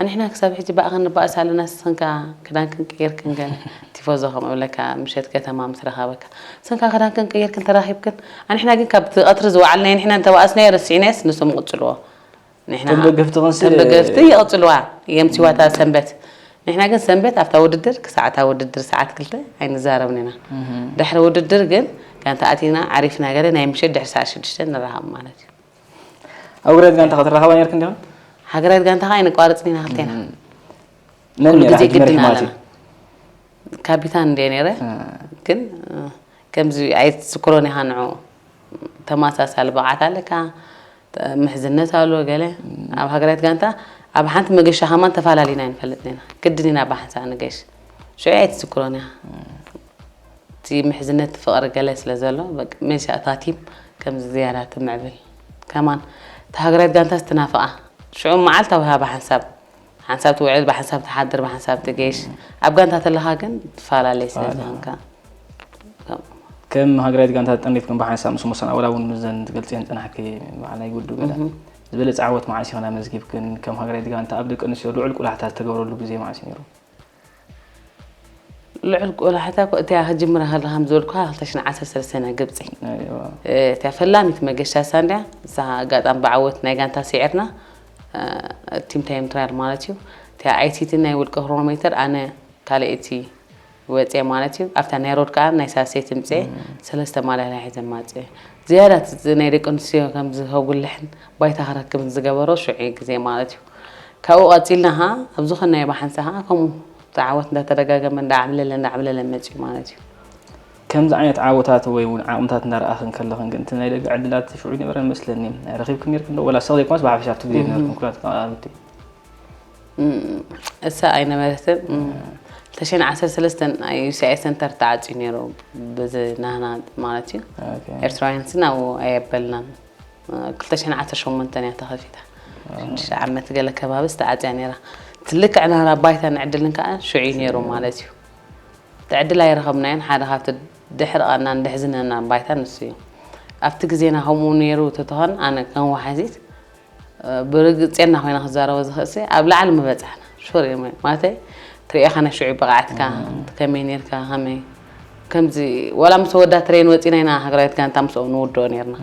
ኣንሕና ክሳብ ሕጂ ብኣኻ ንባእስ ኣለና፣ ስኽንካ ክዳንክን ቀይርክን ገለ ቲፎዞ ከም እብለካ ምሸት ከተማ ምስ ረኸበካ። ስኽንካ ክዳንክን ቀይርክን ተራኺብክን። ኣንሕና ግን ካብቲ ቀትሪ ዝወዓልናዮ ንሕና እንተባእስናዮ ረሲዕናዮስ ንሶም ይቕጽልዎ። ንሕና እቶም ደገፍቲ ክንሲ እቶም ደገፍቲ ይቕጽልዋ እዮም ሲዋታ ሰንበት። ንሕና ግን ሰንበት ኣብታ ውድድር ክሳዕ እታ ውድድር ሰዓት ክልተ ኣይንዛረብን ኢና። ድሕሪ ውድድር ግን ጋንታ ኣቲና ዓሪፍና ገለ ናይ ምሸት ድሕሪ ሰዓት ሽዱሽተ ንራኸብ ማለት እዩ። ኣብ ግራት ጋንታ ክትራኸባ ነርክ እንዲኹም? ሃገራዊት ጋንታ ከዓ ኣይነቋርጽን ኢና ክልቴና። መን ኩሉ ነይራ ግዜ ሕጂ መሪሕዋ ግድን ማለት ኣለና። ካፒታን እንደ ነይረ ግን እ፣ ከምዚ ኣይትዝክሮን ኢኻ ንዑ ተመሳሳሊ ብቕዓት ኣለካ ተ-፣ ምሕዝነት ኣሎ ገለ ኣብ ሃገራዊት ጋንታ ኣብ ሓንቲ መገሻ ከማን ተፈላለዩና ኣይንፈልጥን ኢና። ግድን ኢና ብሓንሳእ ንገሽ። ሽዑ ኣይትዝክሮን ኢኻ። እቲ ምሕዝነት ፍቕሪ ገለ ስለ ዘሎ በቃ መሻ እታ ቲም ከምዚ ዝያዳ ትምዕብል። ከማን እታ ሃገራዊት ጋንታ ስትናፍቓ ሽዑ መዓልታዊ ሃባ ሓንሳብ ሓንሳብ ትውዕል፣ ብሓንሳብ ትሓድር፣ ብሓንሳብ ትገይሽ። ኣብ ጋንታ ተለኻ ግን ትፈላለይ ስለ ዝኾንካ። ከም ሃገራዊት ጋንታ ጠኒፍኩም ብሓንሳብ ምስ ሞሳና ወላ እውን ምዘን ትገልፅየን ፅናሕኪ በዓል ኣይጉዱ ገለ ዝበለፀ ዓወት መዓስ ይኾን ኣመዝጊብክን? ከም ሃገራዊት ጋንታ ኣብ ደቂ ኣንስትዮ ልዑል ቁላሕታ ዝተገብረሉ ግዜ መዓስ እዩ ነይሩ? ልዑል ቆላሕታ እኮ እቲያ ክጅምራ ከለኻ ከም ዝበልኩኻ ክልተ ሽሕን ዓሰርተ ሰለስተን ግብፂ ኣይዋ። እቲያ ፈላሚት መገሻ ሳንድያ እዛ ኣጋጣሚ ብዓወት ናይ ጋንታ ስዒርና ቲም ታይም ትራያል ማለት እዩ። እቲያ ኣይሲቲ ናይ ውልቀ ክሮኖሜተር ኣነ ካልኣይቲ ወፅየ ማለት እዩ። ኣብታ ናይ ሮድ ከዓ ናይ ሳሴት ምፅየ ሰለስተ ማዳልያ ሒዘ ማፅየ። ዝያዳ እቲ ናይ ደቂ ኣንስትዮ ከምዚ ከጉልሕን ባይታ ክረክብን ዝገበሮ ሽዑ ግዜ ማለት እዩ። ካብኡ ቀፂልና ከዓ ኣብ ዝኾነ ናይ ብሓንሳ ከዓ ከምኡ እቲ ዓወት እንዳተደጋገመ እንዳዓብለለ እንዳዓብለለ መፅዩ ማለት እዩ። ከምዚ ዓይነት ዓወታት ወይ እውን ዓቕምታት እናረኣኽን ከለኽን ግን እቲ ናይ ደገ ዕድላት ሽዑ ይነበረን መስለኒ። ረኺብክን ነርክን ዶ ወላ ሰቕ ዘይኮነስ ብሓፈሻ ኣብቲ ግዜ ዝነበርክን ኩላት ተቐራረብቲ? እሳ ኣይነበረትን። ክልተ ሽሕን ዓሰርተ ሰለስተን ዩ ሲ ኣይ ሰንተር ተዓፅዩ ነይሩ ብዚ ናህና ማለት እዩ። ኤርትራውያን ሲ ናብኡ ኣየበልናን። ክልተ ሽሕን ዓሰርተ ሸሞንተን እያ ተኸፊታ። ሽዱሽተ ዓመት ገለ ከባቢ ዝተዓፅያ ነይራ። ትልክዕ ናህና ባይታ ንዕድልን ከዓ ሽዑ እዩ ነይሩ ማለት እዩ። እቲ ዕድል ኣይረኸብናዮን ሓደ ካብቲ ድሕርቐናን ድሕዝነናን ባይታ ንሱ እዩ። ኣብቲ ግዜና ከምኡ ነይሩ ተተኾን ኣነ ከም ወሓዚት ብርግፅ ና ኮይና ክዛረቦ ዝኽእልሲ ኣብ ላዕሊ ምበፃሕና ሹር እየ ማለተይ ትሪእኻ ናይ ሽዑ ብቕዓትካ ከመይ ነርካ ከመይ ከምዚ ዋላ ምስ ወዳ ትሬን ወፂና ኢና ሃገራዊት ጋንታ ምስኦም ንውድኦ ነርና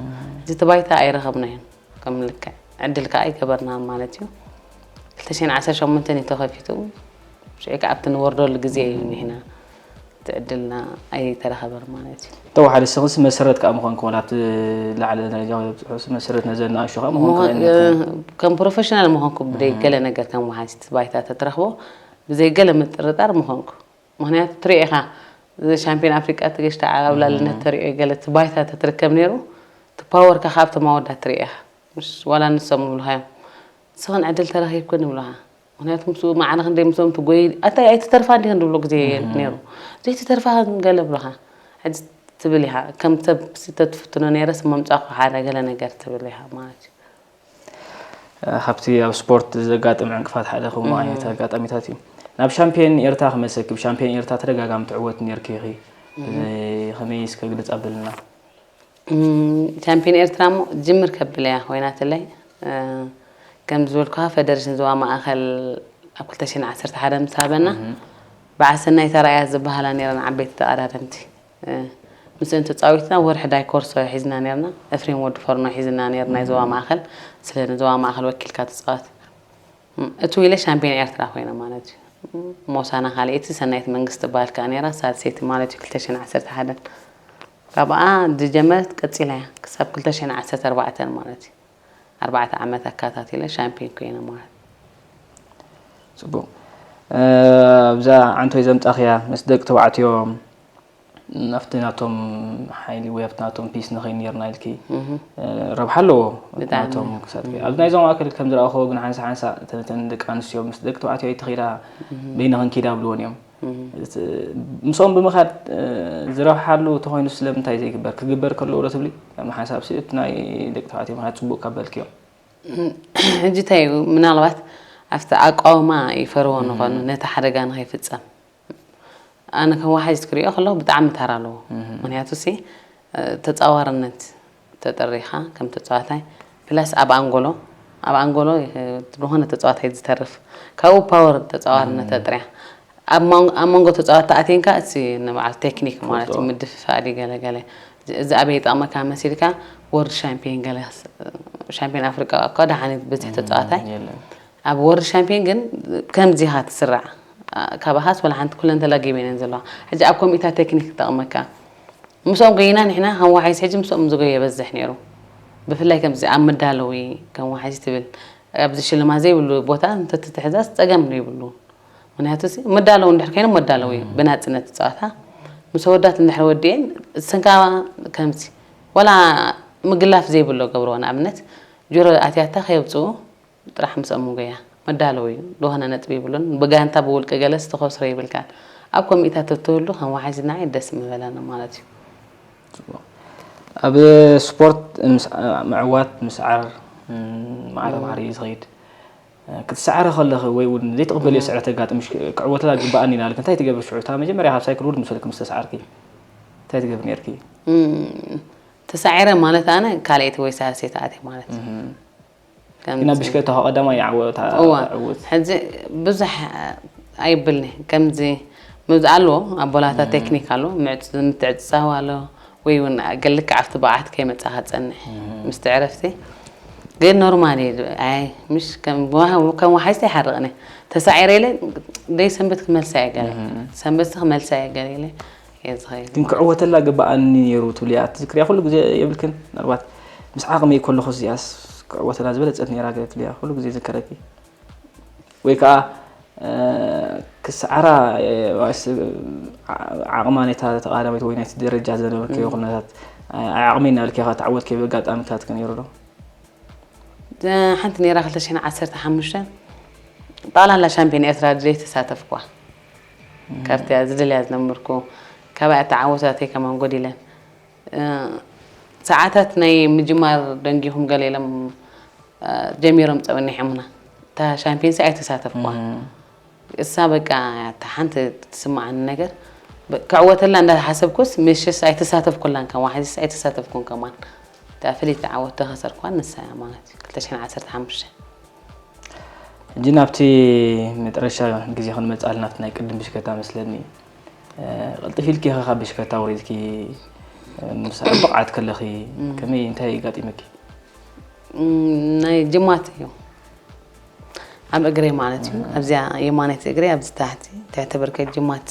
እዚ እቲ ባይታ ኣይረኸብናዮን ከም ልክዕ ዕድል ከዓ ኣይገበርና ማለት እዩ ክልተ ሽሕን ዓሰርተ ሸሞንተን እዩ ተኸፊቱ ሽዑ ከዓ ኣብቲ ንወርደሉ ግዜ እዩ ንሕና እቲ ዕድልና ኣይተረኸበን ማለት እዩ። ተወሓደ ስኽስ መሰረት ከዓ ምኾንኩ ወላ ኣብቲ ላዕለ ደረጃ ወይ ኣብፅሑስ መሰረት ነዘን ንኣሽቱ ከዓ ምኾንኩ ምኾን- እ፣ ከም ፕሮፌሽናል ምኾንኩ ብደይ ገለ ነገር ከም ወሓዚት ባይታ ተትረኽቦ ብዘይ ገለ ምጥርጣር ምኾንኩ ምክንያቱ ትሪኦ ኢኻ እዚ ሻምፒዮን ኣፍሪቃ ትገሽታ ዓብላልነት ተሪኦ ገለ እቲ ባይታ ተትርከብ ነይሩ እቲ ፓወርካ ካብ ተማወዳ ትሪኦ ኢኻ ምስ ዋላ ንሶም ይብልኻ እዮም ንስኽን ዕድል ተረኺብክን ይብልኻ ምኽንያቱ ምስኡ ማዕረ ክንደይ ምስኦም ትጎይ ኣታይ ኣይትተርፋ እንዲኽን ዝብሎ ግዜ ነይሩ ዘይትተርፋ ገለ ብልኻ ሕጂ ትብል ኢኻ ከም ሰብ ተትፍትኖ ነይረስ መምፃእኩ ሓደ ገለ ነገር ትብል ኢኻ ማለት እዩ ካብቲ ኣብ ስፖርት ዘጋጥም ዕንቅፋት ሓደ ከምኡ ዓይነት ኣጋጣሚታት እዩ ናብ ሻምፒዮን ኤርትራ ክመሰኪ ብሻምፒዮን ኤርትራ ተደጋጋሚ ትዕወት ነርኪ ኢኺ ከመይ እስከ ግልፅ ኣብልና ሻምፒዮን ኤርትራ እሞ ጅምር ከብል እያ ኮይናትለይ ከም ዝበልኩካ ፈደሬሽን ዞባ ማእኸል ኣብ ክልተ ሽሕን ዓሰርተ ሓደ ምስ ሃበና በዓል ሰናይ ተራእያ ዝበሃላ ነይረን ዓበይቲ ተቐዳደምቲ ምስእን ተጻዊትና ወርሒ ዳይኮርሶ ሒዝና ነርና። እፍሬም ወዲ ፈርኖ ሒዝና ነርና ናይ ዞባ ማእኸል። ስለ ንዞባ ማእኸል ወኪልካ ትጻወት። እም፣ እቱ ኢለ ሻምፒዮን ኤርትራ ኮይነ ማለት እዩ። ሞሳና ካልኣይቲ ሰናይት መንግስቲ ትበሃል ከኣ ነይራ፣ ሳልሰይቲ ማለት እዩ ክልተ ሽሕን ዓሰርተ ሓደን። ካብኣ ዝጀመረት ቀጺላ እያ ክሳብ ክልተ ሽሕን ዓሰርተ ኣርባዕተን ማለት እዩ። ኣርባዕተ ዓመት ኣካታቲለ ሻምፒዮን ኮይነ ማለት። ጽቡቕ። ኣብዛ ዓንቶይ ዘምጻኽያ ምስ ደቂ ተባዕትዮ ናፍቲ ናቶም ሓይሊ ወይ ኣብቲ ናቶም ፒስ ንኸይድ ነርና ኢልኪ ረብሓ ኣለዎ። ናቶም ክሳትኪ ኣብዚ ናይዞም ኣክል ከም ዝረኣኽዎ ግን ሓንሳ ሓንሳ እተን ደቂ ኣንስትዮ ምስ ደቂ ተባዕትዮ ኣይትኽኢላ በይንኽን ኪዳ ብልዎን እዮም። ምስኦም ብምኻድ ዝረብሓሉ ተኾይኑ ስለምንታይ ዘይግበር ክግበር ከለዎ ዶ ትብሊ? ከም ሓንሳብ ሲ እቲ ናይ ደቂ ተባዕትዮ ምኻድ ፅቡቅ ካብ በልክዮ። ሕጂ እንታይ እዩ ምናልባት ኣብቲ ኣቃውማ ይፈርዎ ንኾኑ ነቲ ሓደጋ ንኸይፍጸም ኣነ ከም ወሓዚት ክሪኦ ከለኹ ብጣዕሚ ተራ ኣለዎ። ምክንያቱ ሲ ተፃዋርነት ተጠሪኻ ከም ተፃዋታይ ፕላስ ኣብ ኣንጎሎ ኣብ ኣንጎሎ ዝኾነ ተፃዋታይ ዝተርፍ ካብኡ ፓወር ተፃዋርነት ተጥርያ ኣብ መንጎ ተፃዋት ተኣትንካ እቲ ንበዓል ቴክኒክ ማለት እዩ ምድፍፋእ ድዩ ገለ ገለ እዚ ኣበይ ይጠቕመካ መሲልካ ወርድ ሻምፒዮን ገለ ሻምፒዮን ኣፍሪቃ እኳ ደሓን ብዝሒ ተፃዋታይ ኣብ ወርድ ሻምፒዮን ግን ከምዚ ኢኻ ትስራዕ ካባኻስ ወላ ሓንቲ ኩለን ተላጊበን እየን ዘለዋ ሕጂ ኣብ ኮሚታ ቴክኒክ ትጠቕመካ ምስኦም ጎይና ንሕና ከም ወሓይስ ሕጂ ምስኦም ዝጎየ የበዝሕ ነይሩ ብፍላይ ከምዚ ኣብ መዳለዊ ከም ወሓይስ ትብል ኣብዚ ሽልማት ዘይብሉ ቦታ እንተትትሕዛስ ፀገም ይብሉ ምክንያቱ መዳለዊ እንድሕር ኮይኖም መዳለዊ እዩ ብናፅነት ፀዋታ ምስ ወዳት እንድሕር ወዲኤን እሰንካ ከምዚ ወላ ምግላፍ ዘይብሎ ገብርዎ ንኣብነት ጆሮ ኣትያታ ከየብፅኡ ጥራሕ ምስኦም ምጎያ መዳለዊ እዩ ዝኾነ ነጥቢ ይብሉን ብጋንታ ብውልቂ ገለስ ተኸስሮ ይብልካን ኣብ ኮሚታት ተትህሉ ከም ወሓይስ ንዓይ ደስ ምበለኒ ማለት እዩ ኣብ ስፖርት ምዕዋት ምስዓር ማዕረ ማዕረ እዩ ዝኸይድ ክትሰዓረ ከለኺ ወይ እውን ዘይትቕበልዮ ስዕረት ኣጋጥምሽ ክዕወተላ ግባኣኒ ኢና ኢልኪ እንታይ ትገብሪ ሽዑ እታ መጀመርያ ካብ ሳይክል ውርድ ምስ በልኪ ምስ ተሰዓርኪ እንታይ ትገብሪ ነርኪ ተሳዒረ ማለት ኣነ ካልኣይቲ ወይ ሳልሰይቲ ኣትየ ማለት ኢና ብሽክለታ ካብ ቀዳማይ ይዓወት እዋ ዕውት ሕዚ ብዙሕ ኣይብልኒ ከምዚ ምብዚ ኣለዎ ኣቦላታ ቴክኒክ ኣሎ ምትዕፅፃው ኣሎ ወይ እውን ገልክዕ ኣብቲ ብዓት ከይመፃኻ ፀንሕ ምስቲ ዕረፍቲ ግን ኖርማል እዩ ኣይ ምሽ ከም ወሓይስቲ ይሓርቕኒ ተሳዒረ ኢለ ደይ ሰንበት ክመልሳ እየ ገለ ሰንበት ክመልሳ እየ ገለ ኢለ እየ ዝኸይድ ግን ክዕወተላ ግባኣኒ ነይሩ ትብልያ ትዝክርያ ኩሉ ግዜ የብልክን ምናልባት ምስ ዓቕመይ ከለኹ እዚኣስ ክዕወተላ ዝበለፀት ነይራ ገለ ትብልያ ኩሉ ግዜ ዝከረኪ ወይ ከዓ ክስዓራ ዓቕማ ናይታ ተቓዳመይቲ ወይ ናይቲ ደረጃ ዝነበርክዮ ኩነታት ኣይ ዓቕመይ እናበልኪ ኢኻ ትዓወትክዮ ኣጋጣሚታት ከ ነይሩ ዶ? ሓንቲ ነይራ ክልተ ሽሕን ዓሰርተ ሓሙሽተን ጠቕላላ ሻምፒዮን ኤርትራ ድሌት ተሳተፍኳ ካብቲያ ዝደልያ ዝነበርኩ ካባያ ተዓወታተይ ከማን ጎዲለን ሰዓታት ናይ ምጅማር ደንጊኹም ገለ ኢሎም ጀሚሮም ፀብኒሖምና እታ ሻምፒዮንሲ ኣይተሳተፍኳ እሳ በቃ እታ ሓንቲ ትስማዓኒ ነገር ክዕወተላ እንዳሓሰብኩስ ምሽስ ኣይተሳተፍኩላን ከም ዋሕዚስ ኣይተሳተፍኩን ከማን እታ ፍልይቲ ዓወት ተኸሰርኳ ንሳ እያ ማለት እዩ ክልተ ሽሕን ዓሰርተ ሓሙሽተ ሕጂ ናብቲ መጠረሻ ግዜ ክንመፅኣል ናብቲ ናይ ቅድም ብሽከታ መስለኒ ቅልጥፍ ኢልኪ ኢኻ ካብ ብሽከታ ወሪድኪ ምስ ብቕዓት ከለኺ ከመይ እንታይ ይጋጢመኪ ናይ ጅማት እዩ ኣብ እግረይ ማለት እዩ ኣብዚኣ የማነይቲ እግረይ ኣብዚ ታሕቲ ትሕቲ ብርከይ ጅማት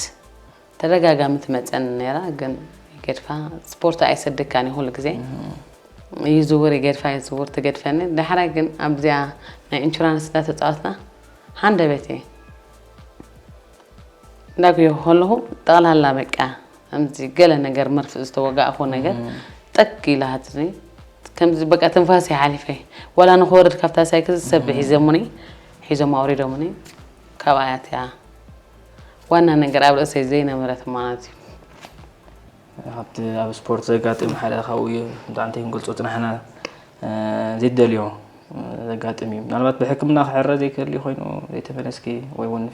ተደጋጋሚ ትመፀኒ ነይራ ግን ይገድፋ ስፖርት ኣይሰድካን እዩ ኩሉ ግዜ ይዝውር ይገድፋ ይዝውር ትገድፈኒ ዳሕራይ ግን ኣብዚኣ ናይ ኢንሹራንስ እንዳተፃወትና ሃንደበት እየ እንዳጉየኹ ከለኹ ጠቕላላ በቃ ከምዚ ገለ ነገር መርፍእ ዝተወጋእኹ ነገር ጠግ ኢላሃትኒ ከምዚ በቃ ትንፋስ ይሓሊፈ ዋላ ንክወርድ ካብታ ሳይክል ዝሰብ ሒዘሙኒ ሒዞም ኣውሪዶሙኒ ካብኣያት እያ ዋና ነገር ኣብ ርእሰይ ዘይነበረት ማለት እዩ ካብቲ ኣብ ስፖርት ዘጋጥም ሓደ ካብኡ እዩ ብጣዕሚ ክንገልፆ ፅናሕና ዘይደልዮ ዘጋጥም እዩ ምናልባት ብሕክምና ክሕረ ዘይክእል ኮይኑ ዘይተመለስኪ ወይ እውን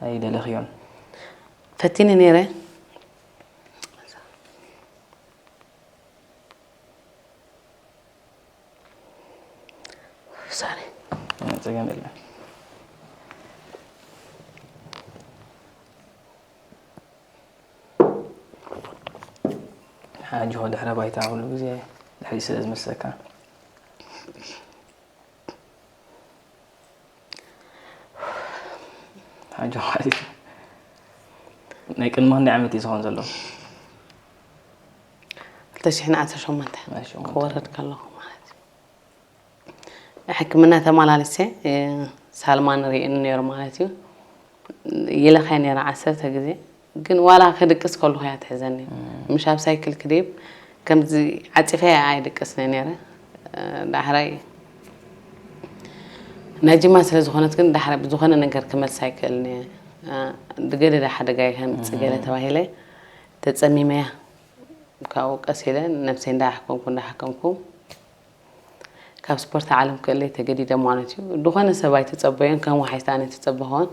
ኣይደለኽዮን ፈቲነ ነይረ ጸገም የለን። ሓጂ ኸ ድሕረ ባይታ ኩሉ ግዜ ድሕሪት ስለ ዝመሰካ? ሓጂ ማለት ናይ ቅድሚ ክንደይ ዓመት እዩ ዝኸውን ዘሎ? ክልተ ሽሕን ዓሰርተ ሸሞንተ ናይ ሸሞንተ። ክወረድ ከለኹ ማለት እዩ። ሕክምና ተመላሊሰ ሳልማን ርእየኒ ነይሩ ማለት እዩ። ይለኸ ነይረ ዓሰርተ ግዜ፣ ግን ዋላ ክድቅስ ከለኹ እያ ትሕዘኒ። ምሽ ኣብ ሳይክል ክድይብ ከምዚ ዓፂፈ ኣይድቅስን እየ ነይረ። ዳሕራይ ናይ ጅማ ስለ ዝኾነት ግን ዳሕራይ ብዝኾነ ነገር ክመልስ ኣይክእልን እየ። ድገደደ ሓደጋ ከምፅእ ገለ ተባሂለ ተፀሚመያ። ካብኡ ቀስ ኢለ ነብሰይ እንዳሓከምኩ እንዳሓከምኩ ካብ ስፖርት ዓለም ክእለይ ተገዲደ ማለት እዩ። ዝኾነ ሰብ ኣይተጸበዮን፣ ከም ወሓይታ ኣነ ተጸበኹን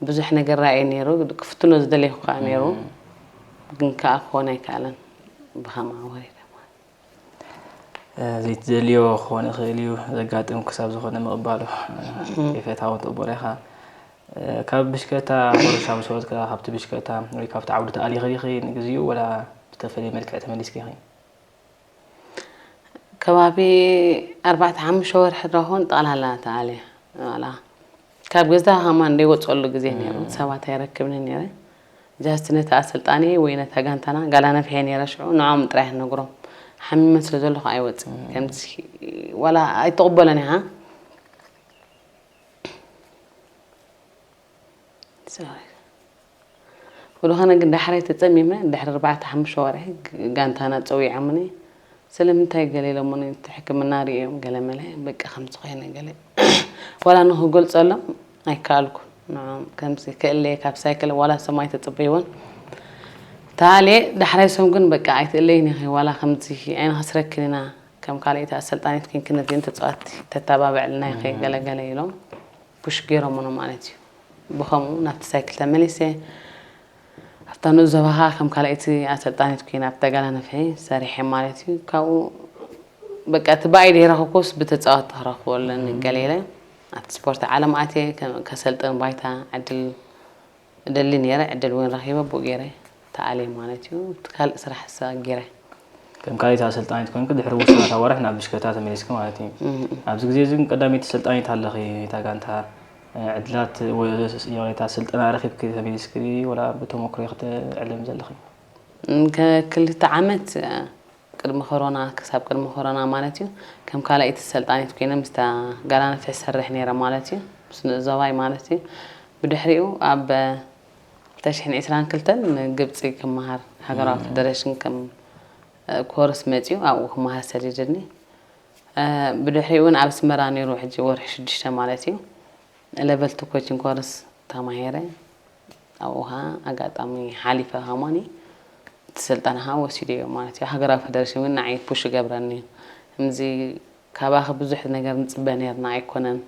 ብዙሕ ነገር ራእየ ነይሩ፣ ክፍትኖ ዝደለይኩ ከዓ ነይሩ፣ ግን ከዓ ክኾን ኣይከኣለን። ብኸምኣ ወሪደ ማለት እዩ። ዘይትደልዮ ክኾን ይኽእል እዩ ዘጋጥም ክሳብ ዝኾነ ምቕባሉ ይፈታውን ተቦሪኻ ካብ ብሽከታ ኮረሻ ምስ ወረድካ ካብቲ ብሽከታ ወይ ካብቲ ዓውዲ ተኣሊኺ ዲኺ ንግዚኡ ወላ ብዝተፈለየ መልክዕ ተመሊስኪ ኢኺ? ከባቢ ኣርባዕተ ሓሙሽተ ወርሒ ድረኹን ጠቕላላ ተኣልየ። ዋላ ካብ ገዛ ከማን ዘይወፀሉ ግዜ ነይሩ፣ ሰባት ኣይረክብኒ ነይረ። ጃስት ነቲ ኣሰልጣኒ ወይ ነታ ጋንታና ጋላ ነፍሐ ነይረ፣ ሽዑ ንዖም ጥራይ ነግሮም። ሓሚመ ስለ ዘለኹ ኣይወፅእ ከምዚ ዋላ ኣይተቕበሎን ኢኻ። ብዝኾነ ግን ዳሕራይ ተፀሚመ ድሕሪ ኣርባዕተ ሓሙሽተ ወርሒ ጋንታና ፀዊዖምኒ። ስለምንታይ ገለ ኢሎምኒ እቲ ሕክምና ርእዮም ገለ መለ በቃ ከምዚ ኮይነ ገለ ዋላ ንክገልፀሎም ኣይከኣልኩ። ንዖም ከምዚ ክእለየ ካብ ሳይክል ዋላ ሰማይ ተፅበይዎን ተኣልየ። ዳሕራይ ሶም ግን በቃ ኣይትእለይን ኢኺ ዋላ ከምዚ ኣይንኸስረክን ኢና ከም ካልኣይቲ ኣሰልጣኒት ኮንኪ ነዚን ተፃዋቲ ተተባብዕልና ኢኺ ገለ ገለ ኢሎም ፑሽ ገይሮምኖ ማለት እዩ። ብኸምኡ ናብቲ ሳይክል ተመሊሰ ኣብታ ንኡስ ዞባ ከዓ ከም ካልኣይቲ ኣሰልጣኒት ኮይነ ኣብ ተጋላነፈ ሰሪሐ ማለት እዩ። ካብኡ በቃ እቲ ብኣይ ዘይረኸብኩስ ብተፃወቲ ክረኽቦ ኣለኒ ገለ ኢለ ኣብቲ ስፖርት ዓለም ኣትየ ከ- ከሰልጥን ባይታ ዕድል እደሊ ነይረ። ዕድል እውን ረኺበ ብኡ ገይረ ተኣልየ ማለት እዩ። እቲ ካልእ ስራሕ ሰጊረ። ከም ካልኣይቲ ኣሰልጣኒት ኮይንኪ ድሕሪ ውሱናት ኣዋርሕ ናብ ብሽከታ ተመሊስኪ ማለት እዩ። ኣብዚ ግዜ እዚ ግን ቀዳመይቲ ኣሰልጣኒት ኣለኺ እታ ጋንታ ዕድላት ወይ ይቕሬታ ስልጠና ረኺብኪ ተመሊስኪ ድዩ ወላ ብተመክሮ ኢኺ ትዕለሚ ዘለኺ? ከ- ክልተ ዓመት ቅድሚ ኮሮና ክሳብ ቅድሚ ኮሮና ማለት እዩ ከም ካልኣይቲ ኣሰልጣኒት ኮይነ ምስታ ጋላ ነፍሒ ዝሰርሕ ነይረ ማለት እዩ ምስ ንእስ ዞባይ ማለት እዩ። ብድሕሪኡ ኣብ ክልተ ሽሕን ዕስራን ክልተን ንግብፂ ክመሃር ሃገራዊ ፌደሬሽን ከም ኮርስ መፅዩ ኣብኡ ክመሃር ሰዲድኒ። ብድሕሪኡ እውን ኣብ ኣስመራ ነይሩ ሕጂ ወርሒ ሽዱሽተ ማለት እዩ ሌቨል ቱ ኮቺንግ ኮርስ ተማሂረ። ኣብኡ ከዓ ኣጋጣሚ ሓሊፈ ከማኒ እቲ ስልጠና ከዓ ወሲደዮ ማለት እዩ። ሃገራዊ ፌደሬሽን እውን ንዓይ ፑሽ ይገብረኒ እዩ። ከምዚ ካባኺ ብዙሕ ነገር ንፅበ ነርና ኣይኮነን።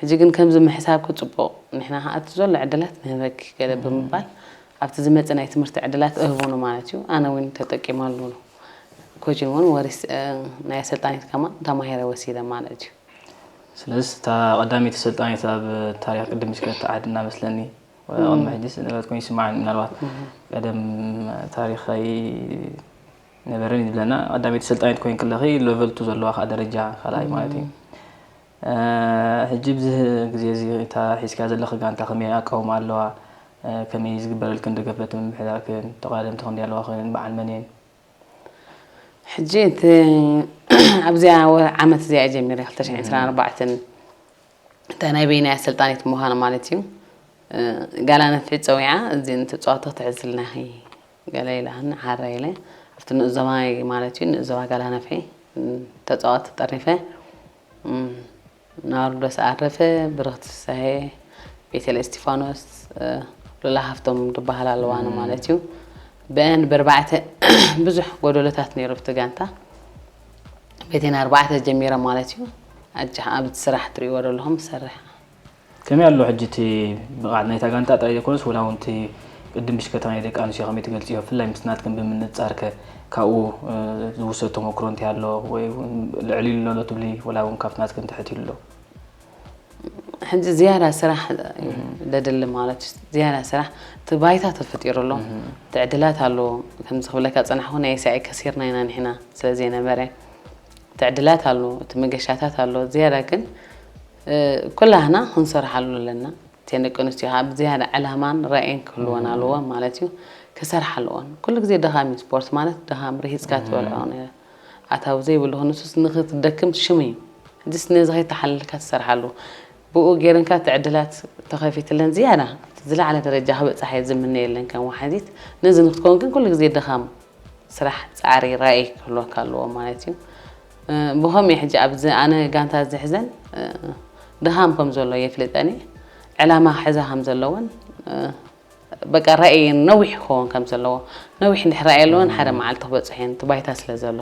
ሕጂ ግን ከምዚ ምሕሳብኪ ፅቡቕ፣ ንሕና ከዓ እቲ ዘሎ ዕድላት ንህበኪ ገለ ብምባል ኣብቲ ዝመፅእ ናይ ትምህርቲ ዕድላት እህቡኒ ማለት እዩ። ኣነ እውን ተጠቂመሉ ነው። ኮጅን እውን ወሪስ ናይ ኣሰልጣኒት ከማን ተማሂረ ወሲደ ማለት እዩ። ስለዚ እታ ቀዳመይቲ ኣሰልጣኒት ኣብ ታሪኽ ቅድም ኢልካ ትዓድና መስለኒ። ቅድሚ ሕጂ ዝነበረት ኮይኑ ይስማዓኒ ምናልባት ቀደም ታሪኸይ ነበረን ይብለና ቀዳመይቲ ኣሰልጣኒት ኮይን ከለኺ ሌቨል ቱ ዘለዋ ከዓ ደረጃ ካልኣይ ማለት እዩ። ሕጂ ብዚ ግዜ እዚ እታ ሒዝካ ዘለኺ ጋንታ ከመይ ኣቃውማ ኣለዋ? ከመይ ዝግበረልክን ደገፍ በቲ ምምሕዳርክን ተቓደምቲ ክንደይ ኣለዋ ኮይነን በዓል መን እየን? ሕጂ እቲ ኣብዚኣ ወ- ዓመት እዚኣ ጀሚረ ክልተ ሽሕን ዕስራን ኣርባዕተን እንታይ ናይ በይናይ ኣሰልጣኒት ምዃን ማለት እዩ። ጋላ ነፍሒ ፀዊዓ እዚ ንተፃወቲ ክትሕዝልና ኢኺ ገለ ኢላኒ ሓረ ኢለ ኣብቲ ንእስ ዞባይ ማለት እዩ ንእስ ዞባ ጋላ ነፍሒ ተፃወቲ ጠሪፈ ናርዶስ ኣረፈ፣ ብርኽቲ ፍስሃየ፣ ቤተል እስቲፋኖስ፣ ሉላ ሃፍቶም ዝበሃላ ኣለዋኒ ማለት እዩ። ብአን ብርባዕተ ብዙሕ ጎደሎታት ነይሩ ኣብቲ ጋንታ። ቤተን ኣርባዕተ ጀሚረ ማለት እዩ። ኣጃ ኣብዚ ስራሕ ትሪእዎ ዘለኹም ዝሰርሕ። ከመይ ኣሎ ሕጂ እቲ ብቕዓት ናይታ ጋንታ ጥራይ ዘይኮነስ ወላ እውን እቲ ቅድም ብሽከታ ናይ ደቂ ኣንስትዮ ከመይ ትገልፅዮ? ብፍላይ ምስ ናትክን ብምንፃር ከ ካብኡ ዝውሰድ ተመክሮ እንታይ ኣሎ ወይ እውን ልዕል ኢሉ ኣሎ ትብሊ ወላ እውን ካብቲ ናትክን ትሕት ኢሉ ኣሎ? ሕጂ ዝያዳ ስራሕ እዩ ደድሊ ማለት እዩ። ዝያዳ ስራሕ እቲ ባይታ ተፈጢሩ ኣሎ። እቲ ዕድላት ኣሎ። ከምዚ ክብለካ ዝጸናሕኩ ናይ ኤስኣይ ከሲርና ኢና ንሕና ስለ ዘይነበረ። እቲ ዕድላት ኣሎ፣ እቲ መገሻታት ኣሎ። ዝያዳ ግን፣ እ፣ ኩላህና ክንሰርሓሉ ኣለና። እተን ደቂ ኣንስትዮ ከዓ ብዝያዳ ዕላማን ራእይን ክህልወን ኣለዎ ማለት እዩ። ክሰርሓ ኣለዎን። ኩሉ ግዜ ድኻም እዩ። ስፖርት ማለት ድኻም፣ ርሂጽካ ትበልዖ ነገር። ኣታዊ ዘይብሉ ንሱስ ንኽትደክም ሽም እዩ። ሕጂስ ነዚ ከይተሓለልካ ትሰርሓሉ። ብኡ ጌርንካ እቲ ዕድላት ተኸፊትለን ዝያዳ ዝለዓለ ደረጃ ክበጽሓ እየ ዝምነየለን ከም ወሓዚት። ነዚ ንክትከውን ግን ኩሉ ግዜ ድኻም፣ ስራሕ፣ ጻዕሪ፣ ራእይ ክህልወካ ኣለዎ ማለት እዩ። እ፣ ብኸምኡ ሕጂ ኣብዚ ኣነ ጋንታ ዝሕዘን፣ እ፣ ድኻም ከም ዘሎ የፍልጠኒ። ዕላማ ክሕዛ ከም ዘለዎን፣ እ፣ በቃ ራእይ ነዊሕ ክኸውን ከም ዘለዎ፣ ነዊሕ እንድሕር ራእይ ኣለዎን ሓደ መዓልቲ ክበጽሕ እየን፣ እቲ ባይታ ስለ ዘሎ።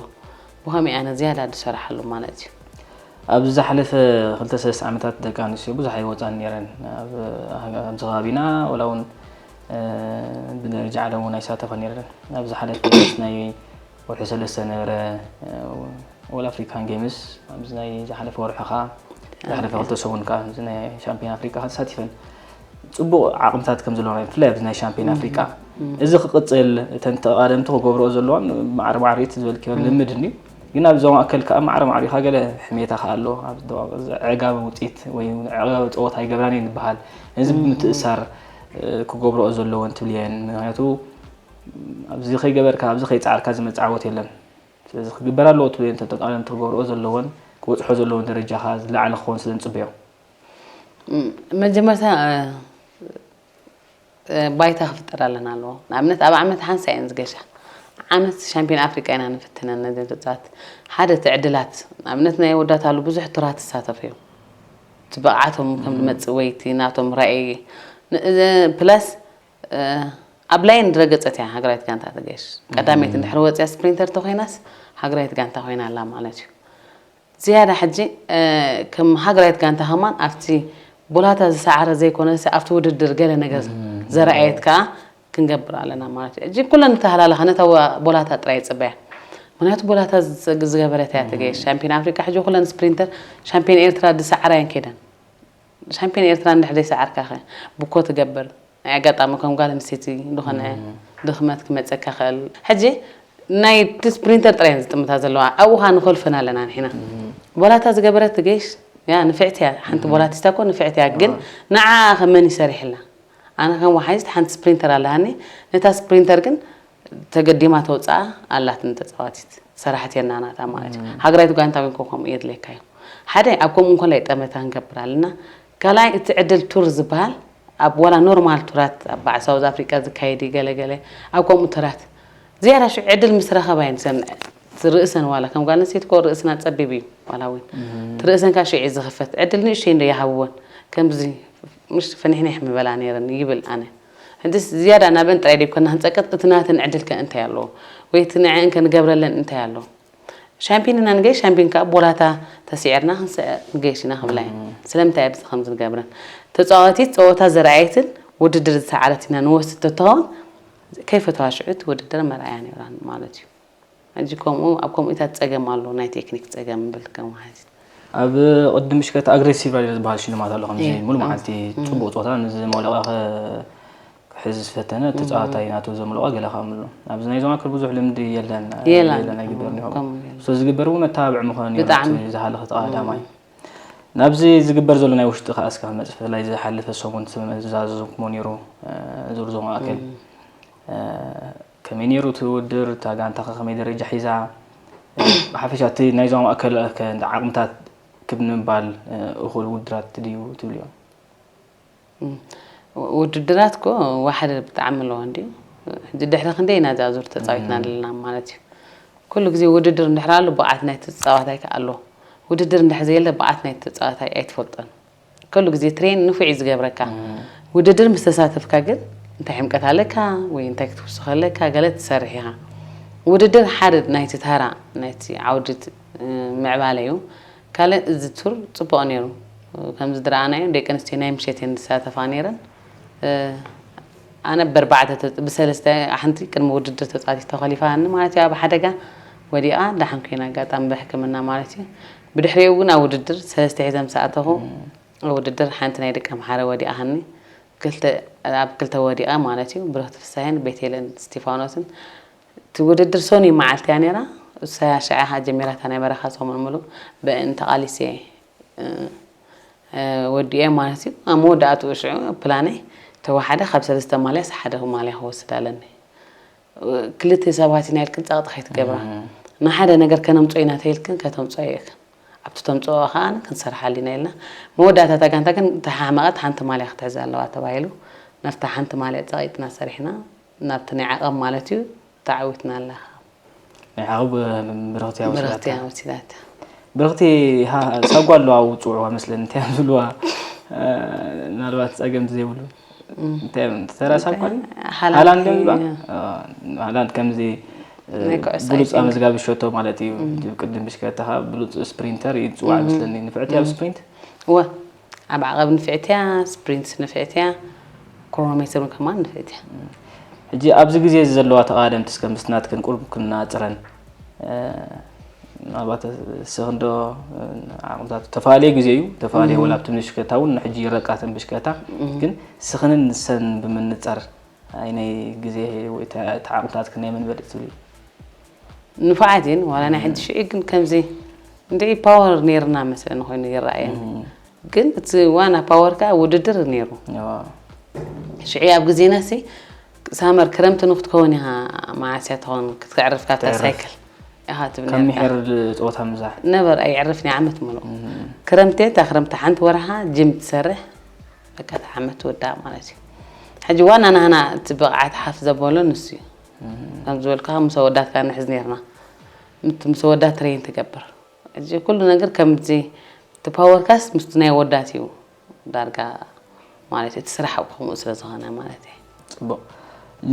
ብኸምኡ ኣነ ዝያዳ ዝሰርሓሉ ማለት እዩ። ኣብዚ ዝሓለፈ ክልተ ሰለስተ ዓመታት ደቂ ኣንስትዮ ብዙሕ ኣይወጻን ነይረን። ኣብ ኣብዚ ከባቢና ወላ እውን፣ እ፣ ብደረጃ ዓለም እውን ኣይሳተፋ ነይረን። ኣብ ዝሓለፈ ናይ ወርሒ ሰለስተ ነበረ፣ እ፣ ኦል ኣፍሪካን ጌምስ ኣብዚ ናይ ዝሓለፈ ወርሒ ከዓ፣ ዝሓለፈ ክልተ ሰሙን ከዓ ኣብዚ ናይ ሻምፒዮን ኣፍሪካ ተሳቲፈን። ጽቡቕ ዓቕምታት ከም ዘለዋ፣ ብፍላይ ኣብዚ ናይ ሻምፒዮን ኣፍሪቃ። እዚ ክቕጽል፣ እተን ተቓደምቲ ክገብርኦ ዘለዋን ማዕረ ማዕሪት ዝበልክዮ ልምድ እንድዩ። ግን ኣብ ዞባ ማእከል ከኣ ማዕረ ማዕሪኻ ገለ ሕሜታ ከኣ ኣሎ። ኣብ ዞባ፣ ኣዕጋቢ ውጽኢት ወይ እውን ኣዕጋቢ ጸወታ ኣይገብራን እየን ዝበሃል። ነዚ ብምትእሳር፣ እ፣ ክገብርኦ ዘለወን ትብልየን። ምኽንያቱ ኣብዚ ከይገበርካ፣ ኣብዚ ከይጸዓርካ ዝመጽእ ዓወት የለን። ስለዚ ክግበር ኣለዎ ትብልየን፣ እተን ተቓደምቲ ክገብርኦ ዘለወን፣ ክበጽሖ ዘለወን ደረጃ ከኣ ዝለዓለ ክኸውን ስለ ንጽበዮ። እም፣ መጀመርታ፣ እ፣ እ፣ ባይታ ክፍጠር ኣለና ኣለዎ። ንኣብነት ኣብ ዓመት ሓንሳ እየን ዝገሻ። ዓመት ሻምፒዮን ኣፍሪቃ ኢና ንፍትነን ነዘን ተጻወትቲ። ሓደ እቲ ዕድላት፣ ንኣብነት ናይ ወዳት ኣሉ ብዙሕ ቱራት ዝሳተፉ እዮም። እቲ ብቕዓቶም ከም ዝመጽእ ወይ እቲ ናቶም ራእይ፣ ን-፣ እዚ ፕላስ፣ እ፣ ኣብ ላይን ዝረገጸት እያ ሃገራዊት ጋንታ ትገሽ። ቀዳመይቲ እንድሕር ወጽያ ስፕሪንተር ተኾይናስ ሃገራዊት ጋንታ ኮይና ኣላ ማለት እዩ። ዝያዳ ሕጂ፣ እ፣ ከም ሃገራዊት ጋንታ ከማን ኣብቲ ቦላታ ዝሰዓረ ዘይኮነስ ኣብቲ ውድድር ገለ ነገር ዘረኣየት ከኣ ክንገብር ኣለና ማለት እዩ። ሕጂ ኩለን ንተሃላላኸ ነታ ወ-፣ ቦላታ ጥራይ ይጽበያ። ምኽንያቱ ቦላታ ዝጸግ-፣ ዝገበረት እያ ትገይሽ። ሻምፒዮን ኣፍሪቃ ሕጂ ኩለን ስፕሪንተር ሻምፒዮን ኤርትራ ዝሰዓራ እየን ከይደን። ሻምፒዮን ኤርትራ እንድሕር ዘይሰዓርካ ኸ ብኮ ትገብር። ናይ ኣጋጣሚ ከም ጓል ኣንስተይቲ ዝኾነ ድኽመት ክመጸካ ይኽእል። ሕጂ ናይ እቲ ስፕሪንተር ጥራይ እየን ዝጥምታ ዘለዋ። ኣብኡ ኸኣ ንኾልፈን ኣለና ንሕና። ቦላታ ዝገበረት ትገይሽ፣ ያ ንፍዕቲ እያ። ሓንቲ ቦላቲስታ እኮ ንፍዕቲ እያ፣ ግን ንዓ ኸ መን ይሰርሕላ? ኣነ ከም ወሓዚት ሓንቲ ስፕሪንተር ኣለሃኒ። ነታ ስፕሪንተር ግን ተገዲማ ተውፅኣ ኣላትን ተፃዋቲት ሰራሕተኛ ናታ ማለት እዩ። ሃገራዊት ጋንታ ኮይንካ ከምኡ የድልየካ እዩ። ሓደ ኣብ ከምኡ እንኮላይ ጠመታ ክንገብር ኣለና። ካልኣይ እቲ ዕድል ቱር ዝበሃል ኣብ ዋላ ኖርማል ቱራት ኣብ በዓል ሳውዝ ኣፍሪቃ ዝካየድ እዩ ገለ ገለ ኣብ ከምኡ ቱራት ዝያዳ ሽዑ ዕድል ምስ ረኸባ እየን ሰን ርእሰን ዋላ ከም ጓል ኣንስተይቲ እኮ ርእስና ፀቢብ እዩ ዋላ እውን እቲ ርእሰን ካብ ሽዑ እዩ ዝኽፈት ዕድል ንእሽተይ እንዶ ይሃብወን ከምዚ ምሽ ፍንሕንሕ ምበላ ነይረን ይብል ኣነ። ሕጂስ ዝያዳ ናበን ጥራይ ደይኮና ክንጸቅጥ፣ እቲ ናተን ዕድል ከ እንታይ ኣለዎ? ወይ እቲ ንዕአን ከ ንገብረለን እንታይ ኣለዎ? ሻምፒዮን ኢና ንገይሽ፣ ሻምፒዮን ከኣ ቦላታ ተስዒርና ክንስዕር ንገይሽ ኢና ክብላ እየን። ስለምንታይ ኣብዚ ከምዚ ንገብረን? ተጻዋቲት ጸወታ ዘርኣየትን ውድድር ዝሰዓረት ኢና ንወስድ ተትኸውን፣ ከይፈተዋ ሽዑ እቲ ውድድር መርኣያ ነይራን ማለት እዩ። ሕጂ ከምኡ፣ ኣብ ከምኡታት ጸገም ኣሎ፣ ናይ ቴክኒክ ጸገም ንብል ከም ወሓዚት። ኣብ ቅድሚ ምሽከት ኣግሬሲቭ ራይደር ዝበሃል ሽልማት ኣሎ፣ ከምዚ እየ። ሙሉ መዓልቲ እም። ጽቡቕ ጸወታ ንዝመለቐ ከ-፣ ክሕዝ ዝፈተነ እም። ተጻዋታይ ናቱ ዘምለቐ ገለ ከም ኣሎ። ኣብዚ ናይ ዞማ ክል ብዙሕ ልምዲ የለን፣ የለን። የለን ኣይግበርን እም፣ ይኸውን። ከምኡ የለን። So ዝግበር እውን መተባብዒ ምዃኑ እዩ ብጣዕሚ። እቲ ዝሃለኸ ተቐዳማይ። እም። ናብዚ ዝግበር ዘሎ ናይ ውሽጢ ከኣ እስከ ክመጽእ፣ ብፍላይ ዝሓለፈ ሰሙን ዝዛዘምኩሞ ነይሩ፣ እ፣ ዙር ዞባ ማእከል። እም። እ፣ ከመይ ነይሩ እቲ ውድድር? እታ ጋንታኸ ከመይ ደረጃ ሒዛ? እ፣ ብሓፈሻ እቲ ናይ ዞባ ማእከል ከ ዓቕምታት ክብ ንምባል፣ እ፣ እኹል ውድድራት ድዩ ትብልዮ? እም፣ ውድድራት እኮ ዋሕደ ብጣዕሚ ኣለዎ እንድዩ። ሕጂ ድሕሪ ክንደይ ኢና እዛ ዙር ተጻዊትና እም። ዘለና ማለት እዩ። ኩሉ ግዜ ውድድር እንድሕር ኣሎ ብቕዓት ናይቲ ተጻዋታይ ከኣ ኣሎ። ውድድር እንድሕር ዘየለ ብቕዓት ናይቲ ተጻዋታይ ኣይትፈልጦን። ኩሉ ግዜ ትሬን ንፉዕ እዩ ዝገብረካ። እም። ውድድር ምስ ተሳተፍካ ግን እንታይ ሕምቀት ኣለካ ወይ እንታይ ክትውስኽ ኣለካ ገለ ትሰርሕ ኢኻ። ውድድር ሓደ ናይቲ ተራ ናይቲ ዓውዲ ት-፣ ምዕባለ እዩ። ካልእ እዚ ቱር ጽቡቕ ነይሩ። ከምዚ ዝረኣናዮ ደቂ ኣንስትዮ ናይ ምሸት እየን ዝሳተፋ ነይረን። እ፣ ኣነ ብኣርባዕተ ተ-፣ ብሰለስተ ሓንቲ ቅድሚ ውድድር ተጻዋቲት ተኾሊፋኒ ማለት እዩ። ኣብ ሓደጋ ወዲቓ ደሓን ኮይና ኣጋጣሚ ብሕክምና ማለት እዩ። ብድሕሪኡ እውን ኣብ ውድድር ሰለስተ ሒዘ ምስ ኣተኹ፣ እም። ኣብ ውድድር ሓንቲ ናይ ደቂ ኣምሓረ ወዲቓሃኒ። ክልተ ኣብ ክልተ ወዲቐ ማለት እዩ። ብርኽቲ ፍሳሄን ቤቴልን እስቲፋኖስን እቲ ውድድር ሶኒ መዓልቲ እያ ነይራ። እሳ ሽዓ ጀሚራታ ናይ በረኻ ሰሙን ሙሉእ ብእን ተቓሊሰ እየ፣ እ፣ እ፣ ወዲኤ ማለት እዩ። ኣብ መወዳእትኡ ሽዑ ፕላነይ ተወሓደ ካብ ሰለስተ ማልያስ ሓደ ማልያ ክወስድ ኣለኒ። ክልተ ሰባት ኢና ኢልክን ጸቕጢ ከይትገብራ። ንሓደ ነገር ከነምጽኦ ኢና ተይልክን ከተምጽኦ የእክን። ኣብቲ ተምጽኦ ከኣ ክንሰርሓሉ ኢና ኢልና። መወዳእታ እታ ጋንታ ግን ተሓመቐት ሓንቲ ማልያ ክትሕዝ ኣለዋ ተባሂሉ። ናብታ ሓንቲ ማልያ ጸቒጥና ሰሪሕና፣ ናብቲ ናይ ዓቐብ ማለት እዩ፣ ተዓዊትና ኣለኻ። ናይ ዓቐብ ብርኽቲ እያ ወሲዳታ። ብርኽቲ እያ ወሲዳታ። ብርኽቲ ሃ-፣ ሳጓ ኣለዋ ኣብኡ ዝጽውዕዋ መስለኒ፣ እንታይ እዮም ዝብልዋ? እ፣ ምናልባት ጸገም ዘይብሉ። እንታይ እዮም፣ ተራ ሳጓ እዩ? ሃላንድ ሃላንድ እዮም ዝብልዋ? እዩ። እ፣ ሃላንድ ከምዚ፣ እ፣ ናይ ኩዕሶ ብሉጽ ኣይኮነን። ኣመዝጋቢ ሸቶ ማለት እዩ። እም። ቅድም ብሽከለታ ከዓ ብሉጽ ስፕሪንተር እዩ ዝጽዋዕ እም። መስለኒ። ንፍዕቲ ኣብ እም። ስፕሪንት? እወ፣ ኣብ ዓቐብ ንፍዕቲ እያ፣ ስፕሪንት ንፍዕቲ እያ፣ ክሮኖሜትር እውን ከማን ንፍዕቲ እያ። ሕጂ ኣብዚ ግዜ እዚ ዘለዋ ተቓደምቲ እስከ ምስ ናትክን ቁሩብ ክነጻጽረን፣ እ፣ ምናልባት እስኽን ዶ፣ እ፣ ዓቕምታት ተፈላለየ ግዜ እዩ፣ ተፈላለየ እም። ወላ ኣብቲ ብሽክለታ እውን ንሕጂ ይረቃ እተን ብሽክለታ፣ እም። ግን ስኽንን ንሰን ብምንጻር ኣይነይ ግዜ ወይ ተ-፣ ተዓቕምታትክን ናይ መን በልጽ ትብሊ? ንፉዓት እየን፣ ዋላ ናይ ሕጂ ሽዑ ግን ከምዚ እንድዒ ፓወር ነይርና መስለኒ ኮይኑ ይረኣየኒ። እም። ግን እቲ ዋና ፓወር ከኣ ውድድር ነይሩ። እዋ። ሽዑ ኣብ ግዜና ሲ ሳመር ክረምቲ ንክትከውን ኢኻ መዓስ እያ ትኸውን ክትዕርፍ ካብታ ተዕርፍ። ሳይክል ኢኻ ትብል ከም ነርካ። ምሒር ጸወታ ምብዛሕ። ነበር ኣይዕርፍን እያ ዓመት ሙሉእ። እም። ክረምቲ እታ ክረምቲ ሓንቲ ወርሓ ጅም ትሰርሕ በቃ እታ ዓመት ትውዳእ ማለት እዩ። ሕጂ ዋና ናህና እቲ ብቕዓት ሓፍ ዘበሎ ንሱ እዩ። እም። ከም ዝበልካ ምስ ኣወዳትካ ንሕዝ ነርና። ምት-፣ ምስ ኣወዳት ትሬን ትገብር። ሕጂ ኩሉ ነገር ከምዚ እቲ ፓወርካስ ምስቲ ናይ ኣወዳት እዩ ዳርጋ ማለት እቲ ስራሕ ከምኡ ስለ ዝኾነ ማለት እዩ። ጽቡቕ።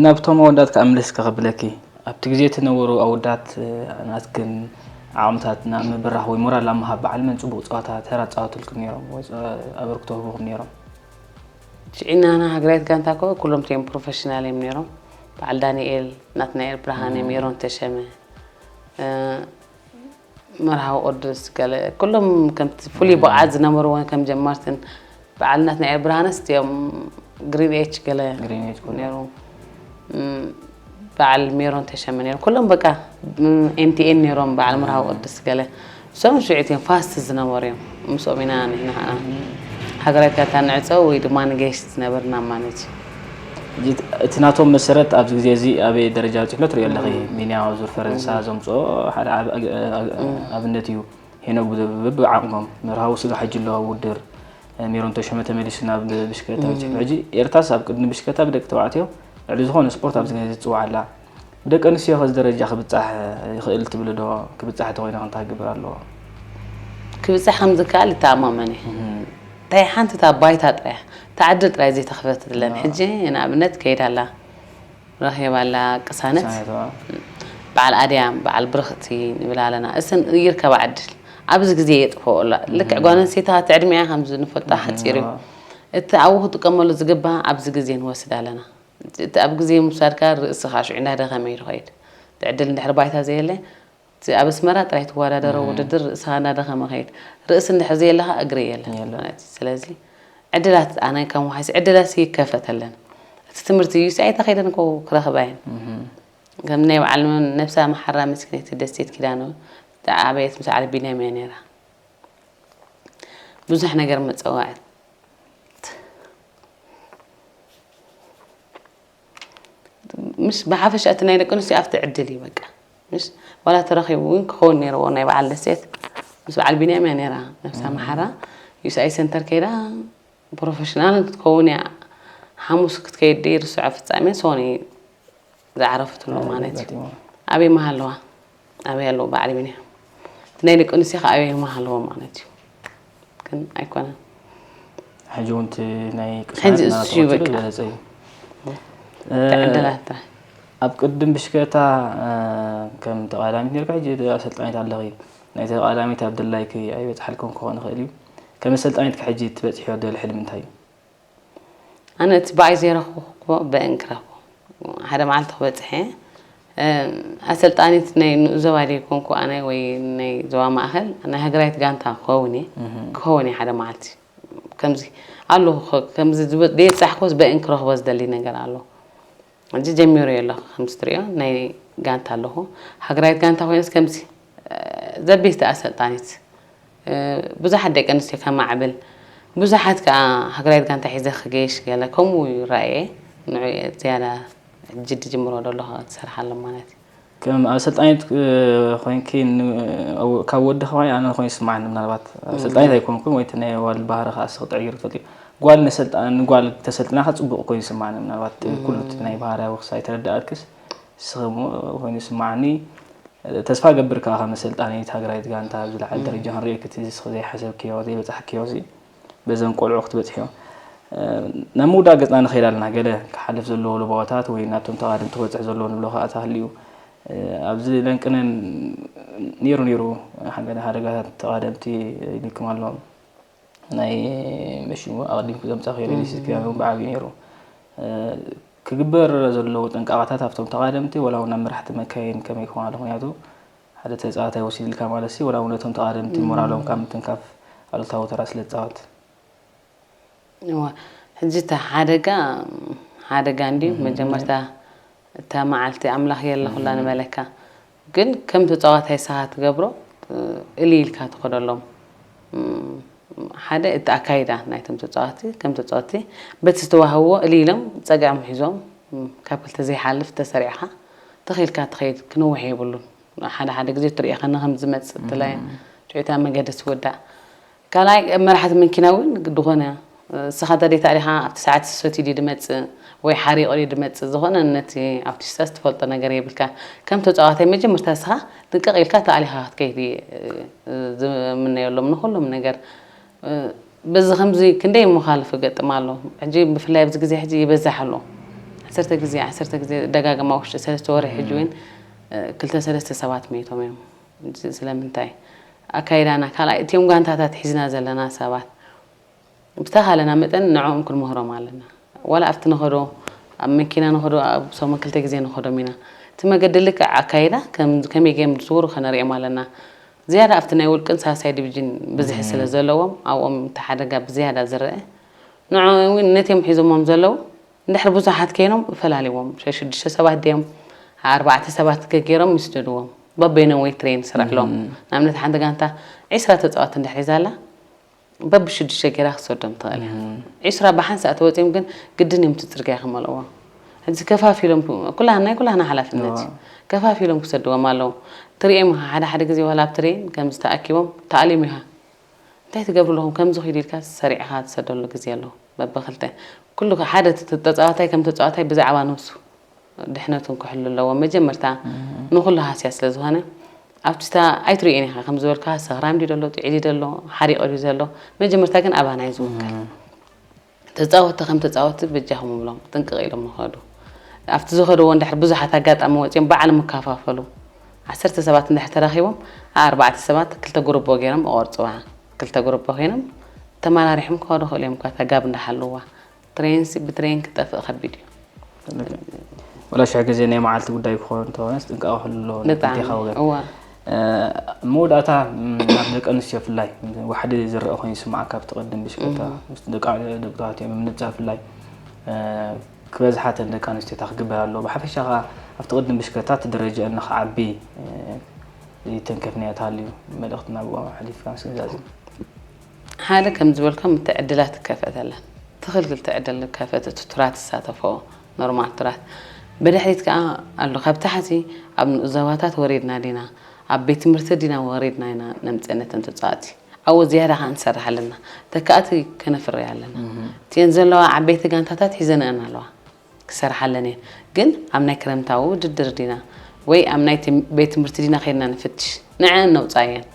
ናብቶም ኣወዳት ከኣ ምልስ ከኸብለኪ፣ ኣብቲ ግዜ እቲ ነበሩ ኣወዳት፣ እ፣ ናትክን ዓቕምታት ናብ ምብራኽ ወይ ሞራል ኣብ ምሃብ በዓል መን ጽቡቕ ጸዋታ ተራ ጻወቱልኩም ነይሮም ወይ ጸ-፣ ኣበርክቶ ህቡኹም ነይሮም? ሽዒ ናና ሃገራዊት ጋንታ እኮ ኩሎም እቲኦም ፕሮፌሽናል እዮም ነይሮም። በዓል ዳንኤል፣ ናትናኤል ብርሃነ፣ እም። ሜሮን ተሸመ፣ እ፣ መርሃዊ ቅዱስ፣ ገለ ኩሎም ከምቲ ፍሉይ እም። ብቕዓት ዝነበርዎን ከም ጀመርትን በዓል ናትናኤል ብርሃነስ እቲኦም ግሪን ኤች ገለ ግሪን ኤች ኩሎም። ነይሩ። እም፣ በዓል ሜሮን ተሸመ ነይሩ። ኩሎም በቃ፣ እም፣ ኤም ቲ ኤን ነይሮም፣ በዓል መርሃዊ እም። ቅዱስ ገለ። እሶም ሽዑ እቲኦም ፋስት ዝነበሩ እዮም። ምስኦም ኢና ንሕና ኸዓ እም። ሃገራዊት ጋንታ ንዕጸው ወይ ድማ ንገይሽ ዝነበርና ማለት እዩ። ሕጂ እቲ ናቶም መሰረት ኣብዚ ግዜ እዚ ኣበይ ደረጃ በጺሕሎ ትሪኦ ኣለኺ? እም። ቢንያም ኣብ ዙር ፈረንሳ እም። ዘምጽኦ ሓደ ዓቢ፣ እ፣ እ፣ እም። ኣብነት እዩ። ሄኖክ ብ-፣ ብ-፣ ብዓቕሞም መርሃዊ ስጋ ሕጂ ኣለዎ ውድድር፣ እ፣ ሜሮን ተሾመ ተመሊሱ ናብ ብሽክለታ እም። በጺሑ። ሕጂ ኤርትራስ ኣብ ቅድሚ ብሽክለታ ብደቂ ተባዕትዮ ልዕሊ ዝኾነ ስፖርት ኣብዚ ግዜ ትጽዋዕ ኣላ። ብደቂ ኣንስትዮ ከዚ ደረጃ ክብጻሕ ይኽእል ትብሊ ዶ? ክብጻሕ እንተኾይኑ ከ እንታይ ክግበር ኣለዎ? ክብጻሕ ከም ዝከኣል ይተኣማመን እየ። እም። እንታይ ሓንቲ እታ ባይታ ጥራይ፣ እታ ዕድል ጥራይ ዘይተኸፈተትለን። ኣዎ። ሕጂ ንኣብነት ከይዳ ኣላ፣ ረኺባ ኣላ ቅሳነት። ቅሳነት፣ ኣዎ። በዓል ኣድያም፣ በዓል ብርኽቲ ንብል ኣለና። እሰን ይርከባ ዕድል። ኣብዚ ግዜ የጥፍኦ ኣላ። ልክዕ እም። ጓል ኣንስተይቲ እቲ ዕድሚኣ ከምዚ ንፈልጣ እም፣ ሓጺር እዩ። ኣዎ። እቲ ኣብኡ ክጥቀመሉ ዝግባእ ኣብዚ ግዜ ንወስድ ኣለና። እቲ ኣብ ግዜ ምውሳድካ ርእስኻ ሽዑ እንዳደኸመ እዩ ዝኸይድ። እቲ ዕድል እንድሕር ባይታ ዘየለ፣ እቲ ኣብ ኣስመራ ጥራይ ትወዳደሮ እም። ውድድር ርእስኻ እንዳደኸመ ከይድ። ርእሲ እንድሕር ዘየለኻ እግሪ የለን የለን። ማለት እዩ። ስለዚ ዕድላት ኣነ ከም ውሓሲ ዕድላት ይከፈተለን። እቲ ትምህርቲ ዩ ኤስ ኣይ ተኸይደን እኮ ክረኽባ እየን። እም። ከም ናይ በዓል ነብሳ መሓራ መስኪነይቲ ደሴት ኪዳነ ዝዓበየት ምስ በዓል ቢንያም እያ ነይራ። ብዙሕ ነገር መጸዋዕት ምስ ብሓፈሻ እቲ ናይ ደቂ ኣንስትዮ ኣብቲ ዕድል እዩ በቃ። ምስ ዋላ ተረኺቡ እውን ክኸውን ነይርዎ ናይ በዓል ደሴት ምስ በዓል ቢንያም እያ ነይራ። ነብሳ እም። መሓራ ዩ ኤስ ኣይ ሰንተር ከይዳ ፕሮፌሽናል ክትከውን እያ። ሓሙስ ክትከይድ ድዩ ርስዖ ፍጻሜ ሶኒ ዝዓረፈትሉ ኣይ፣ ማለት እዩ። ኣጋጢሙ። ኣበይ መሃለዋ? ኣበይ ኣለዉ በዓል ቢንያም? እቲ ናይ ደቂ ኣንስትዮ ከ ኣበይ መሃለዎ ማለት እዩ? ግን ኣይኮነን። ሕጂ እውን እቲ ናይ ቅሳነት ሕጂ እሱ እዩ እናተቐጸለ በቃ። ዝበለጸ እዩ። እ፣ ተዕድላት ጥራይ። ኣብ ቅድም ብሽክለታ፣ እ፣ ከም ተቐዳዳሚት ነርካ፣ ሕጂ ኣሰልጣኒት ኣለኺ። ናይ ተቐዳዳሚት ኣብ ድላይኪ ኣይበጽሓልክን ክኾን ይኽእል እዩ። ከም ኣሰልጣኒት ከ ሕጂ ትበጽሕዮ ደሊ ሕልሚ እንታይ እዩ? ኣነ እቲ ብኣይ ዘይረኽብኩዎ ብእን ክረኽቦ። ሓደ መዓልቲ ክበጽሕ እየ። እ፣ ኣሰልጣኒት ናይ ንኡስ ዞባ ደይኮንኩ ኣነ ወይ ናይ ዞባ ማእከል፣ ናይ ሃገራዊት ጋንታ ክኸውን እየ። እህ። ክኸውን እየ ሓደ መዓልቲ። ከምዚ ኣለኹ። ከምዚ ዝበ- ደየብጻሕኩስ በእን ክረኽቦ ዝደሊ ነገር ኣሎ። ሕጂ ጀሚሩ የለ። ከምዚ ትሪኦ ናይ ጋንታ ኣለኹ። ሃገራዊት ጋንታ ኮይነስ ከምዚ ዘቤት ኣሰልጣኒት ብዙሓት ደቂ ኣንስትዮ ከማዕብል፣ ብዙሓት ከዓ ሃገራዊት ጋንታ ሒዘ ክገይሽ ገለ ከምኡ ይረኣየ። ንዑ ዝያዳ ሕጂ ድጅምሮ ደሎ ትሰርሓሎም ማለት እዩ። ከም ኣሰልጣኒት ኮይንኪ ካብ ወዲ ከማይ ኣነ ኮይኑ ይስማዓኒ። ምናልባት ኣሰልጣኒት ኣይኮንኩን ወይ ናይ ዋል ባህሪ ከዓ ስኽ ጥዕይር ትፈልጥ። ጓል ንሰልጣን ንጓል ተሰልጥናካ ፅቡቅ ኮይኑ ይስማዓኒ። ምናልባት ኩሉ ናይ ባህርያዊ ክሳይ ተረዳኣክስ ስኽሞ ኮይኑ ይስማዓኒ። ተስፋ ገብር ከዓ ከም ኣሰልጣኒት ሃገራዊት ጋንታ ኣብ ዝለዓለ ደረጃ ክንሪኦ ክትዝስ ዘይሓሰብክዮ ዘይበፃሕክዮ በዘን ቆልዑ ክትበፅሕዮ ናብ ምውዳእ ገፅና ንኸይድ ኣለና። ገለ ክሓልፍ ዘለዎ ለበዋታት ወይ ናብቶም ተቓደምቲ ክበፅሕ ዘለዎ ንብሎ ከዓ ተሃልዩ ኣብዚ ለንቅነን ነይሩ ነይሩ ሓገደ ሓደጋታት ተቓደምቲ ይልክም ኣለዎም። ናይ መሽሙ ኣቐዲምኩ ዘምፃ ከይደ ሊሲት ክያኑ ብዓብዩ ነይሩ። ክግበር ዘለዎ ጥንቃቐታት ኣብቶም ተቓደምቲ ወላ እውን ኣብ መራሕቲ መካይን ከመይ ክኾን ኣሎ። ምክንያቱ ሓደ ተፃዋታይ ወሲድልካ ማለት ሲ ወላ እውን ነቶም ተቓደምቲ ሞራሎም ካብ ምትንካፍ ኣሉታዊ ተራ ስለ ዝፃወት። እዋ፣ ሕጂ እቲ ሓደጋ ሓደጋ እንድዩ። መጀመርታ እታ መዓልቲ ኣምላኽ የለ ኩላ ንበለካ። ግን ከም ተጻዋታይ ሰሃ ትገብሮ፣ እልይ ኢልካ ትኸደሎም። ሓደ እቲ ኣካይዳ ናይቶም ተጻወቲ፣ ከም ተጻወቲ በቲ ዝተዋህብዎ እልይ ኢሎም ጸግዖም ሒዞም፣ ካብ ክልተ ዘይሓልፍ ተሰሪዕኻ ተኺልካ ትኸይድ፣ ክንውሕ የብሉን። ሓደ ሓደ ግዜ ትርእዮ ከነ ከም ዝመጽእ እትለየ ትዕታ መገዲ ትውዳእ። ካልኣይ መራሕቲ መኪና እውን ግዲ ኾነ። እስኻ ተደይ ታሪኻ ኣብቲ ሰዓት ሰትዩ ድዩ ድመጽእ ወይ ሓሪቑ ድዩ ድመጽእ ዝኾነ ነቲ ኣብቲ ስታስ ትፈልጦ ነገር የብልካ። ከም ተጻዋታይ መጀመርታ እስኻ ጥንቅቕ ኢልካ ተኣሊኻ ክትከይድ ዝምነየሎም ንኹሎም ነገር። በዚ ከምዚ ክንደይ መኻልፍ ገጥም ኣሎ። ሕጂ ብፍላይ ኣብዚ ግዜ ሕጂ ይበዛሕ ኣሎ። ዓሰርተ ግዜ ዓሰርተ ግዜ ደጋግማ ውሽጢ ሰለስተ ወርሒ ሕጂ እውን ክልተ ሰለስተ ሰባት መይቶም እዮም። ስለምንታይ ኣካይዳና ካልኣይ እቲኦም ጋንታታት ሒዝና ዘለና ሰባት ብተኻለና መጠን ንዕኦም ክንምህሮም ኣለና። ዋላ ኣብቲ ንኸዶ ኣብ መኪና ንኸዶ ኣብ ሰሙን ክልተ ግዜ ንኸዶም ኢና። እቲ መገዲ ልክዕ ኣካይዳ ከመይ ገይም ዝስውሩ ከነርእዮም ኣለና። ዝያዳ ኣብቲ ናይ ውልቅን ሳልሳይ ዲቪዥን ብዝሒ ስለ ዘለዎም ኣብኦም እቲ ሓደጋ ብዝያዳ ዝረአ ንዕኦም እውን ነቲኦም ሒዞሞም ዘለዉ እንድሕር ብዙሓት ከይኖም እፈላልዎም ሸሽዱሽተ ሰባት ድዮም ኣርባዕተ ሰባት ገገይሮም ይስደድዎም። በበይኖም ወይ ትሬን ስርሕሎም ንኣብነት ሓንቲ ጋንታ ዒስራ ተፃወት እንድሕር ሒዛ ኣላ በብሽዱሽተ ገይራ ክትሰዶም ትኽእል እያ። ዒስራ ብሓንሳእ ተወፂኦም ግን ግድን እዮም እቲ ፅርግያ ክመልእዎ። ሕዚ ከፋፊሎም ኩላና ናይ ኩላና ሓላፍነት እዩ። ከፋፊሎም ክሰድዎም ኣለዉ። ትሪኦም ኢኻ ሓደ ሓደ ግዜ ዋላ ኣብ ትሬን ከምዚ ተኣኪቦም ተኣሊሙ ኢኻ እንታይ ትገብሩ ኣለኹም ከምዚ ኺዱ ኢልካ ሰሪዕኻ ትሰደሉ ግዜ ኣሎ። በብክልተ ኩሉ ሓደ ተፃዋታይ ከም ተፃዋታይ ብዛዕባ ነብሱ ድሕነቱን ክሕሉ ኣለዎ። መጀመርታ ንኹሉ ሃስያ ስለ ዝኾነ ኣብቲ ስታ ኣይትርእዮን ኢኻ ከም ዝበልካ ሰኽራም ድዩ ዘሎ ጥዒ ድዩ ዘሎ ሓሪቑ ድዩ ዘሎ መጀመርታ ግን ኣባና እዩ ዝውከል። ተፃወቲ ከም ተፃወቲ በጃኹም እብሎም ጥንቅቕ ኢሎም ንኸዱ ኣብቲ ዝኸድዎ እንድሕር ብዙሓት ኣጋጣሚ ወፂኦም ባዕሎም ይከፋፈሉ ዓሰርተ ሰባት እንድሕር ተራኺቦም ኣርባዕተ ሰባት ክልተ ጉርቦ ገይሮም ይቆርፅዋ ክልተ ጉርቦ ኮይኖም ተመራሪሖም ክኸዱ ክእሉ እዮም እኳ ተጋብ እንዳሓልዋ ትሬንሲ ብትሬን ክጠፍእ ከቢድ እዩ። ወላ ሽሕ ግዜ ናይ መዓልቲ ጉዳይ ክኸውን እንተኾነስ ጥንቃቐ ክህሉ ኣለዎ ናይ ክልቴኻ ወገን። መወዳእታ ናብ ደቂ ኣንስትዮ ፍላይ ዋሕዲ ዝረአ ኮይኑ ይስምዓካ ኣብቲ ቅድም ብሽክለታ ምስ ደቂ ተባዕትዮ ምምንጻ ፍላይ ክበዝሓ ተን ደቂ ኣንስትዮታ ክግበር ኣለዎ። ብሓፈሻ ከኣ ኣብቲ ቅድም ብሽክለታ እቲ ደረጃ ንኽዓቢ ዘይተንከፍንያ ተሃልዩ መልእኽቲ ናብ ኣሕሊፍካ ምስግን ዛዚም። ሓደ ከም ዝበልካ ምትዕድላት ትከፈተለን ትኽልክል ትዕድል ከፈተ ትቱራት ትሳተፎ ኖርማል ቱራት ብድሕሪት ከዓ ኣሎ ካብ ታሕቲ ኣብ ንኡዘባታት ወሪድና ዲና ኣብ ቤት ትምህርቲ ዲና ወሪድና ኢና ነምፅእነተን ተፃእቲ ኣብኡ ዝያዳ ከዓ ንሰርሕ ኣለና ተካእቲ ከነፍርያ ኣለና እቲየን ዘለዋ ዓበይቲ ጋንታታት ሒዘንአን ኣለዋ ክሰርሓ ኣለንየን ግን ኣብ ናይ ክረምታዊ ውድድር ዲና ወይ ኣብ ናይ ቤት ትምህርቲ ዲና ከይድና ንፍትሽ ንዐን ነውፃየን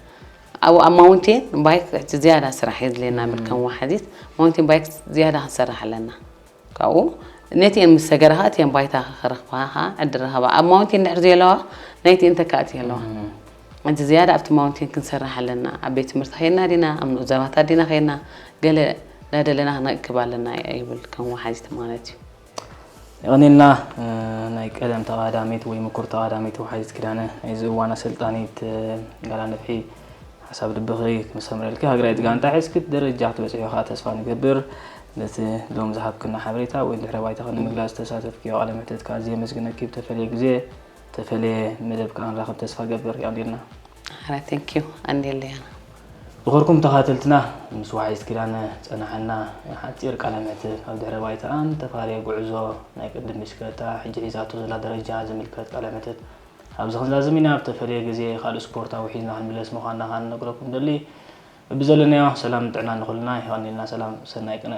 ኣብኡ ኣብ ማውንቴን ባይክ ዝያዳ ስራሕ የድልየና ብል ከም ዋሓዚት ማውንቴን ባይክ ዝያዳ ክንሰርሕ ኣለና ካብኡ ነቲአን ምስ ሰገራ ከዓ እቲአን ባይታ ክረኽባ ከዓ ዕድል ረኸባ ኣብ ማውንቴን ድሕር ዘየለዋ ናይቲአን ተካእቲ ኣለዋ እቲ ዝያዳ ኣብቲ ማውንቴን ክንሰርሕ ኣለና ኣብ ቤት ትምህርቲ ከይድና ዲና ኣብ ንኡዘባታት ዲና ከይድና ገለ ዳደለና ክነእክብ ኣለና ይብል ከም ዋሓዚት ማለት እዩ የቐኒልና ናይ ቀደም ተቓዳሚት ወይ ምኩር ተቓዳሚት ወሓዚት ኪዳነ ናይዚ እዋን ኣሰልጣኒት ጋላ ነፍሒ ሓሳብ ልብኺ ክምሰምረልኪ ሃገራዊት ጋንታ ሒዝኪ ደረጃ ክትበፅሒ ከዓ ተስፋ ንገብር ነቲ ሎም ዝሃብክና ሓበሬታ ወይ ድሕረ ባይታኻ ንምግላጽ ዝተሳተፍክዮ ቃለ መሕትት ከኣ ኣዝየ የመስግነኪ። ብተፈለየ ግዜ ተፈለየ መደብ ከኣ ንራኸብ ተስፋ ገብር። የቐንየልና። ኣረ ቴንኪዩ ኣንዴለያና። ዝኸርኩም ተኻተልትና ምስ ዋሒዝ ኪዳነ ጸናሕና ሓጺር ቃለ መሕትት ኣብ ድሕረ ባይታኣን ተፋርየ ጉዕዞ ናይ ቅድም ብሽክለታ ሕጂ ሒዛቶ ዘላ ደረጃ ዝምልከት ቃለ መሕትት ኣብዚ ክንዛዝም ኢና። ብተፈለየ ግዜ ካልእ ስፖርታዊ ሒዝና ክንምለስ ምዃንና ከኣ ንነግረኩም ደሊ። ብዘለናዮ ሰላም ጥዕና ንኹልና። የቐንየልና። ሰላም ሰናይ ቅነ።